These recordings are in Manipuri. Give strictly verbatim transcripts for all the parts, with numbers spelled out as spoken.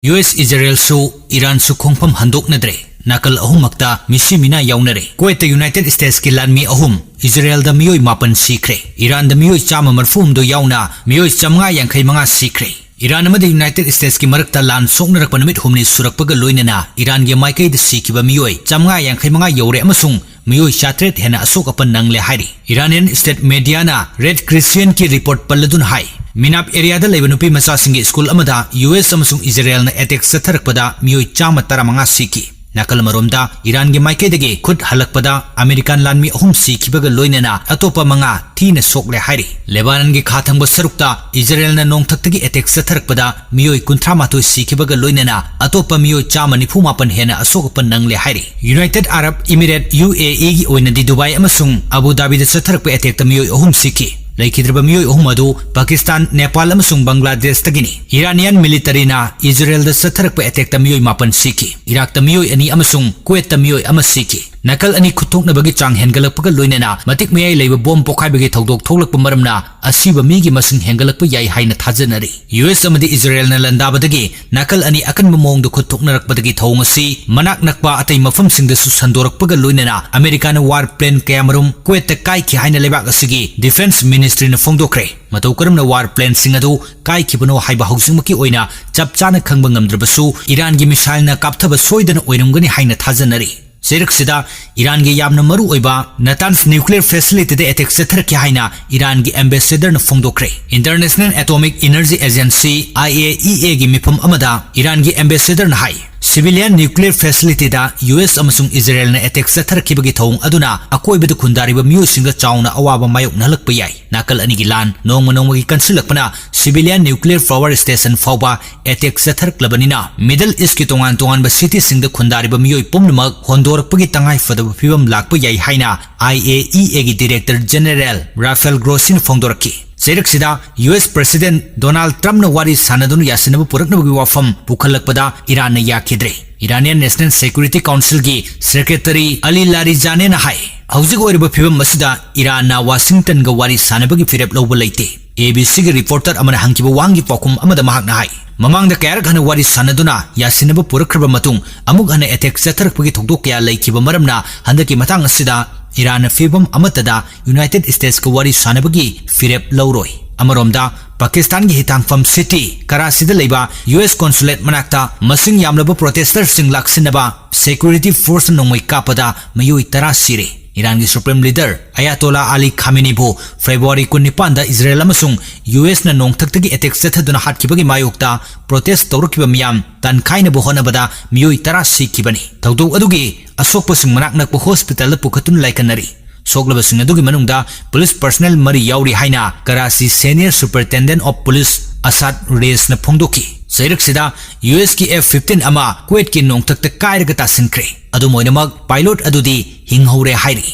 U S, ꯏꯖꯔꯦꯜꯁꯨ, ꯏꯔꯥꯟꯁꯨ ꯈꯣꯡꯐꯝ ꯍꯟꯗꯣꯛꯅꯗ꯭ꯔꯦ꯫ ꯅꯥꯀꯜ ꯑꯍꯨꯝꯃꯛꯇ ꯃꯤꯁꯤ ꯃꯤꯅꯥ ꯌꯥꯎꯅꯔꯦ꯫ ꯀꯨꯋꯦꯠꯇ ꯌꯨꯅꯥꯏꯇꯦꯗ ꯁ꯭ꯇꯦꯠꯁꯀꯤ ꯂꯥꯟꯃꯤ ꯑꯍꯨꯝ, ꯏꯖꯔꯦꯜꯗ ꯃꯤꯑꯣꯏ ꯃꯥꯄꯟ ꯁꯤꯈ꯭ꯔꯦ꯫ ꯏꯔꯥꯟꯗ ꯃꯤꯑꯣꯏ ꯆꯥꯝꯃ ꯃꯔꯤꯐꯨ ꯍꯨꯝꯗꯣꯏ ꯌꯥꯎꯅ ꯃꯤꯑꯣꯏ ꯆꯥꯝꯃꯉꯥ ꯌꯥꯡꯈꯩ ꯃꯉꯥ ꯁꯤꯈ꯭ꯔꯦ꯫ ꯏꯔꯥꯟ ꯑꯃꯗꯤ ꯌꯨꯅꯥꯏꯇꯦꯗ ꯁ꯭ꯇꯦꯠꯁꯀꯤ ꯃꯔꯛꯇ ꯂꯥꯟ ꯁꯣꯛꯅꯔꯛꯄ ꯅꯨꯃꯤꯠ ꯍꯨꯝꯅꯤ ꯁꯨꯔꯛꯄꯒ ꯂꯣꯏꯅꯅ ꯏꯔꯥꯟꯒꯤ ꯃꯥꯏꯀꯩꯗ ꯁꯤꯈꯤꯕ ꯃꯤꯑꯣꯏ ꯆꯥꯝꯃꯉꯥ ꯌꯥꯡꯈꯩ ꯃꯉꯥ ꯌꯧꯔꯦ ꯑꯃꯁꯨꯡ ꯃꯤꯑꯣꯏ ꯆꯥꯇꯔꯦꯠ ꯍꯦꯟꯅ ꯑꯁꯣꯛ ꯑꯄꯟ ꯅꯪꯂꯦ ꯍꯥꯏꯔꯤ꯫ ꯏꯔꯥꯅꯤꯌꯟ ꯁ꯭ꯇꯦꯠ ꯃꯦꯗꯤꯌꯥꯅ ꯔꯦꯗ ꯀ꯭ꯔꯤꯁꯤꯌꯟꯒꯤ ꯔꯤꯄꯣꯔꯠ ꯄꯜꯂꯗꯨꯅ ꯍꯥꯏ, ꯃꯤꯅꯥꯞ ꯑꯦꯔꯤꯌꯥꯗ ꯂꯩꯕ ꯅꯨꯄꯤ ꯃꯆꯥꯁꯤꯡꯒꯤ ꯁ꯭ꯀꯨꯜ ꯑꯃꯗ ꯌꯨ ꯑꯦꯁ ꯑꯃꯁꯨꯡ ꯏꯖꯔꯦꯜꯅ ꯑꯦꯇꯦꯛ ꯆꯠꯊꯔꯛꯄꯗ ꯃꯤꯑꯣꯏ ꯆꯥꯝꯃ ꯇꯔꯥꯃꯉꯥ ꯁꯤꯈꯤ꯫ ꯅꯥꯀꯜ ꯑꯃꯔꯣꯝꯗ, ꯏꯔꯥꯟꯒꯤ ꯃꯥꯏꯀꯩꯗꯒꯤ ꯈꯨꯠ ꯍꯜꯂꯛꯄꯗ ꯑꯃꯦꯔꯤꯀꯥꯟ ꯂꯥꯟꯃꯤ ꯑꯍꯨꯝ ꯁꯤꯈꯤꯕꯒ ꯂꯣꯏꯅꯅ ꯑꯇꯣꯞꯄ ꯃꯉꯥ ꯊꯤꯅ ꯁꯣꯛꯂꯦ ꯍꯥꯏꯔꯤ꯫ ꯂꯦꯕꯥꯅꯟꯒꯤ ꯈꯥ ꯊꯪꯕ ꯁꯔꯨꯛꯇ ꯏꯖꯔꯦꯜꯅ ꯅꯣꯡꯊꯛꯇꯒꯤ ꯑꯦꯇꯦꯛ ꯆꯠꯊꯔꯛꯄꯗ ꯃꯤꯑꯣꯏ ꯀꯨꯟꯊ꯭ꯔꯥ ꯃꯥꯊꯣꯏ ꯁꯤꯈꯤꯕꯒ ꯂꯣꯏꯅꯅ ꯑꯇꯣꯞꯄ ꯃꯤꯑꯣꯏ ꯆꯥꯝꯃ ꯅꯤꯐꯨ ꯃꯥꯄꯟ ꯍꯦꯟꯅ ꯑꯁꯣꯛ ꯑꯄꯟ ꯅꯪꯂꯦ ꯍꯥꯏꯔꯤ꯫ ꯌꯨꯅꯥꯏꯇꯦꯗ ꯑꯔꯕ ꯏꯃꯤꯔꯦꯠ, ꯌꯨ ꯑꯦ ꯏꯒꯤ ꯑꯣꯏꯅꯗꯤ ꯗꯨꯕꯥꯏ ꯑꯃꯁꯨꯡ ꯑꯕꯨ ꯙꯥꯕꯤꯗ ꯆꯠꯊꯔꯛꯄ ꯑꯦꯇꯦꯛꯇ ꯃꯤꯑꯣꯏ ꯑꯍꯨꯝ ꯁꯤꯈꯤ꯫ ꯂꯩꯈꯤꯗ꯭ꯔꯕ ꯃꯤꯑꯣꯏ ꯑꯍꯨꯝ ꯑꯗꯨ ꯄꯥꯀꯤꯁꯇꯥꯟ, ꯅꯦꯄꯥꯜ ꯑꯃꯁꯨꯡ ꯕꯪꯒ꯭ꯂꯥꯗꯦꯁꯇꯒꯤꯅꯤ꯫ ꯏꯔꯥꯅꯤꯌꯟ ꯃꯤꯂꯤꯇꯔꯤꯅ ꯏꯖꯔꯦꯜꯗ ꯆꯠꯊꯔꯛꯄ ꯑꯦꯇꯦꯛꯇ ꯃꯤꯑꯣꯏ ꯃꯥꯄꯟ ꯁꯤꯈꯤ꯫ ꯏꯔꯥꯛꯇ ꯃꯤꯑꯣꯏ ꯑꯅꯤ ꯑꯃꯁꯨꯡ ꯀꯨꯋꯦꯠꯇ ꯃꯤꯑꯣꯏ ꯑꯃ ꯁꯤꯈꯤ꯫ ꯅꯥꯀꯜ ꯑꯅꯤ ꯈꯨꯠꯊꯣꯛꯅꯕꯒꯤ ꯆꯥꯡ ꯍꯦꯟꯒꯠꯂꯛꯄꯒ ꯂꯣꯏꯅꯅ ꯃꯇꯤꯛ ꯃꯌꯥꯏ ꯂꯩꯕ ꯕꯣꯝ ꯄꯣꯈꯥꯏꯕꯒꯤ ꯊꯧꯗꯣꯛ ꯊꯣꯛꯂꯛꯄ ꯃꯔꯝꯅ ꯑꯁꯤꯕ ꯃꯤꯒꯤ ꯃꯁꯤꯡ ꯍꯦꯟꯒꯠꯂꯛꯄ ꯌꯥꯏ ꯍꯥꯏꯅ ꯊꯥꯖꯅꯔꯤ꯫ ꯌꯨ ꯑꯦꯁ ꯑꯃꯗꯤ ꯏꯖꯔꯦꯜꯅ ꯂꯥꯟꯗꯥꯕꯗꯒꯤ ꯅꯥꯀꯜ ꯑꯅꯤ ꯑꯀꯟꯕ ꯃꯑꯣꯡꯗ ꯈꯨꯠ ꯊꯣꯛꯅꯔꯛꯄꯗꯒꯤ ꯊꯧꯑꯣꯡ ꯑꯁꯤ ꯃꯅꯥꯛ ꯅꯛꯄ ꯑꯇꯩ ꯃꯐꯝꯁꯤꯡꯗꯁꯨ ꯁꯟꯗꯣꯔꯛꯄꯒ ꯂꯣꯏꯅꯅ ꯑꯃꯦꯔꯤꯀꯥꯅ ꯋꯥꯔ ꯄ꯭ꯂꯦꯟ ꯀꯌꯥꯃꯔꯨꯝ ꯀꯨꯋꯦꯠꯇ ꯀꯥꯏꯈꯤ ꯍꯥꯏꯅ ꯂꯩꯕꯥꯛ ꯑꯁꯤꯒꯤ ꯗꯤꯐꯦꯟꯁ ꯃꯤꯅꯤꯁꯇ꯭ꯔꯤꯅ ꯐꯣꯡꯗꯣꯛꯈ꯭ꯔꯦ꯫ ꯃꯇꯧ ꯀꯔꯝꯅ ꯋꯥꯔ ꯄ꯭ꯂꯦꯟꯁꯤꯡ ꯑꯗꯨ ꯀꯥꯏꯈꯤꯕꯅꯣ ꯍꯥꯏꯕ ꯍꯧꯖꯤꯛꯃꯛꯀꯤ ꯑꯣꯏꯅ ꯆꯞ ꯆꯥꯅ ꯈꯪꯕ ꯉꯝꯗ꯭ꯔꯕꯁꯨ, ꯏꯔꯥꯟꯒꯤ ꯃꯤꯁꯥꯏꯜꯅ ꯀꯥꯞꯊꯕ ꯁꯣꯏꯗꯅ ꯑꯣꯏꯔꯝꯒꯅꯤ ꯍꯥꯏꯅ ꯊꯥꯖꯅꯔꯤ꯫ ꯆꯩꯔꯛꯁꯤꯗ ꯏꯔꯥꯟꯒꯤ ꯌꯥꯝꯅ ꯃꯔꯨ ꯑꯣꯏꯕ ꯅꯇꯥꯟꯁ ꯅ꯭ꯌꯨꯀ꯭ꯂꯤꯌꯔ ꯐꯦꯁꯤꯂꯤꯇꯤꯗ ꯑꯦꯇꯦꯛ ꯆꯠꯊꯔꯛꯈꯤ ꯍꯥꯏꯅ ꯏꯔꯥꯟꯒꯤ ꯑꯦꯝꯕꯦꯁꯦꯗꯔꯅ ꯐꯣꯡꯗꯣꯛꯈ꯭ꯔꯦ꯫ International atomic energy agency, I A E ꯑꯦꯒꯤ ꯃꯤꯐꯝ ꯑꯃꯗ ꯏꯔꯥꯟꯒꯤ ꯑꯦꯝꯕꯦꯁꯦꯗꯔꯅ ꯍꯥꯏ, ꯁꯤꯚꯤꯂꯤꯌꯟ ꯅ꯭ꯌꯨꯀ꯭ꯂꯤꯌꯔ ꯐꯦꯁꯤꯂꯤꯇꯤꯗ ꯌꯨ ꯑꯦꯁ ꯑꯃꯁꯨꯡ ꯏꯖꯔꯦꯜꯅ ꯑꯦꯇꯦꯛ ꯆꯠꯊꯔꯛꯈꯤꯕꯒꯤ ꯊꯧꯑꯣꯡ ꯑꯗꯨꯅ ꯑꯀꯣꯏꯕꯗ ꯈꯨꯟꯗꯥꯔꯤꯕ ꯃꯤꯑꯣꯏꯁꯤꯡꯗ ꯆꯥꯎꯅ ꯑꯋꯥꯕ ꯃꯥꯌꯣꯛꯅꯍꯜꯂꯛꯄ ꯌꯥꯏ꯫ ꯅꯥꯀꯜ ꯑꯅꯤꯒꯤ ꯂꯥꯟ ꯅꯣꯡꯃ ꯅꯣꯡꯃꯒꯤ ꯀꯟꯁꯤꯜꯂꯛꯄꯅ ꯁꯤꯚꯤꯂꯤꯌꯟ ꯅ꯭ꯌꯨꯀ꯭ꯂꯤꯌꯔ ꯄꯥꯋꯔ ꯁ꯭ꯇꯦꯁꯟ ꯐꯥꯎꯕ ꯑꯦꯇꯦꯛ ꯆꯠꯊꯔꯛꯂꯕꯅꯤꯅ, ꯃꯤꯗꯜ ꯏꯁ꯭ꯠꯀꯤ ꯇꯣꯉꯥꯟ ꯇꯣꯉꯥꯟꯕ ꯁꯤꯇꯤꯁꯤꯡꯗ ꯈꯨꯟꯗꯥꯔꯤꯕ ꯃꯤꯑꯣꯏ ꯄꯨꯝꯅꯃꯛ ꯍꯣꯟꯗꯣꯔꯛꯄꯒꯤ ꯇꯉꯥꯏ ꯐꯗꯕ ꯐꯤꯕꯝ ꯂꯥꯛꯄ ꯌꯥꯏ ꯍꯥꯏꯅ ꯑꯥꯏ ꯑꯦ ꯏ ꯑꯦꯒꯤ ꯗꯤꯔꯦꯛꯇꯔ ꯖꯦꯅꯦꯔꯦꯜ ꯔꯥꯐꯦꯜ ꯒ꯭ꯔꯣꯁꯤꯅ ꯐꯣꯡꯗꯣꯔꯛꯈꯤ꯫ ꯆꯩꯔꯛꯁꯤꯗ ꯌꯨ ꯑꯦꯁ ꯄ꯭ꯔꯦꯁꯤꯗꯦꯟꯠ ꯗꯣꯅꯥꯜꯗ ꯇ꯭ꯔꯝꯞꯅ ꯋꯥꯔꯤ ꯁꯥꯟꯅꯗꯨꯅ ꯌꯥꯁꯤꯟꯅꯕ ꯄꯨꯔꯛꯅꯕꯒꯤ ꯋꯥꯐꯝ ꯄꯨꯈꯠꯂꯛꯄꯗ ꯏꯔꯥꯟꯅ ꯌꯥꯈꯤꯗ꯭ꯔꯦ꯫ ꯏꯔꯥꯅꯤꯌꯟ ꯅꯦꯁꯅꯦꯜ ꯁꯦꯀ꯭ꯌꯨꯔꯤꯇꯤ ꯀꯥꯎꯟꯁꯤꯜꯒꯤ ꯁꯦꯀ꯭ꯔꯦꯇꯔꯤ ꯑꯂꯤ ꯂꯥꯔꯤꯖꯥꯅꯦꯅ ꯍꯥꯏ, ꯍꯧꯖꯤꯛ ꯑꯣꯏꯔꯤꯕ ꯐꯤꯕꯝ ꯑꯁꯤꯗ ꯏꯔꯥꯟꯅ ꯋꯥꯁꯤꯡꯇꯟꯒ ꯋꯥꯔꯤ ꯁꯥꯟꯅꯕꯒꯤ ꯐꯤꯔꯦꯞ ꯂꯧꯕ ꯂꯩꯇꯦ꯫ A B C ꯒꯤ reporter ꯑꯃꯅ ꯍꯪꯈꯤꯕ ꯋꯥꯍꯪꯒꯤ ꯄꯥꯎꯈꯨꯝ ꯑꯃꯗ ꯃꯍꯥꯛꯅ ꯍꯥꯏ, ꯃꯃꯥꯡꯗ ꯀꯌꯥꯔꯛ ꯍꯟꯅ ꯋꯥꯔꯤ ꯁꯥꯟꯅꯗꯨꯅ ꯌꯥꯁꯤꯟꯅꯕ ꯄꯨꯔꯛꯈ꯭ꯔꯕ ꯃꯇꯨꯡ ꯑꯃꯨꯛ ꯍꯟꯅ attack ꯆꯠꯊꯔꯛꯄꯒꯤ ꯊꯧꯗꯣꯛ ꯀꯌꯥ ꯂꯩꯈꯤꯕ ꯃꯔꯝꯅ ꯍꯟꯗꯛꯀꯤ ꯃꯇꯥꯡ ꯑꯁꯤꯗ ꯏꯔꯥꯟꯅ ꯐꯤꯕꯝ ꯑꯃꯠꯇꯗ United States ꯀ ꯋꯥꯔꯤ ꯁꯥꯟꯅꯕꯒꯤ ꯐꯤꯔꯦꯞ ꯂꯧꯔꯣꯏ꯫ ꯑꯃꯔꯣꯝꯗ, ꯄꯥꯀꯤꯁꯇꯥꯟꯒꯤ ꯍꯤꯊꯥꯡꯐꯝ city ꯀꯔꯥꯆꯤꯗ ꯂꯩꯕ U S consulate ꯃꯅꯥꯛꯇ ꯃꯁꯤꯡ ꯌꯥꯝꯂꯕ protester ꯁꯤꯡ ꯂꯥꯛꯁꯤꯟꯅꯕ security force ꯅ ꯅꯣꯡꯃꯩ ꯀꯥꯞꯄꯗ ꯃꯤꯑꯣꯏ ꯇꯔꯥ ꯁꯤꯔꯦ꯫ ꯏꯔꯥꯟꯒꯤ supreme leader ꯑꯌꯥꯇꯣꯂꯥ ꯑꯂꯤ ꯈꯥꯃꯦꯅꯤꯕꯨ February ꯀꯨꯟꯅꯤꯄꯥꯟꯗ Israel ꯑꯃꯁꯨꯡ U S ꯅ ꯅꯣꯡꯊꯛꯇꯒꯤ attack ꯆꯠꯊꯗꯨꯅ ꯍꯥꯠꯈꯤꯕꯒꯤ ꯃꯥꯌꯣꯛꯇ protest ꯇꯧꯔꯛꯈꯤꯕ ꯃꯤꯌꯥꯝ ꯇꯥꯟꯈꯥꯏꯅꯕ ꯍꯣꯠꯅꯕꯗ ꯃꯤꯑꯣꯏ ꯇꯔꯥ ꯁꯤꯈꯤꯕꯅꯤ꯫ ꯊꯧꯗꯣꯛ ꯑꯗꯨꯒꯤ ꯑꯁꯣꯛꯄꯁꯤꯡ ꯃꯅꯥꯛ ꯅꯛꯄ hospital ꯗ ꯄꯨꯈꯠꯇꯨꯅ ꯂꯥꯏꯀꯠꯅꯔꯤ꯫ ꯁꯣꯛꯂꯕꯁꯤꯡ ꯑꯗꯨꯒꯤ ꯃꯅꯨꯡꯗ police personnel ꯃꯔꯤ ꯌꯥꯎꯔꯤ ꯍꯥꯏꯅ Karachi Senior Superintendent of Police ꯑꯁꯥꯗ ꯔꯦꯁꯅ ꯐꯣꯡꯗꯣꯛꯈꯤ꯫ ꯆꯩꯔꯛꯁꯤꯗ U S ꯀꯤ F fifteen ꯑꯃ ꯀꯨꯋꯦꯠꯀꯤ ꯅꯣꯡꯊꯛꯇ ꯀꯥꯏꯔꯒ ꯇꯥꯁꯤꯟꯈ꯭ꯔꯦ꯫ ꯑꯗꯨꯝ ꯑꯣꯏꯅꯃꯛ, pilot ꯑꯗꯨꯗꯤ ꯍꯤꯡꯍꯧꯔꯦ ꯍꯥꯏꯔꯤ꯫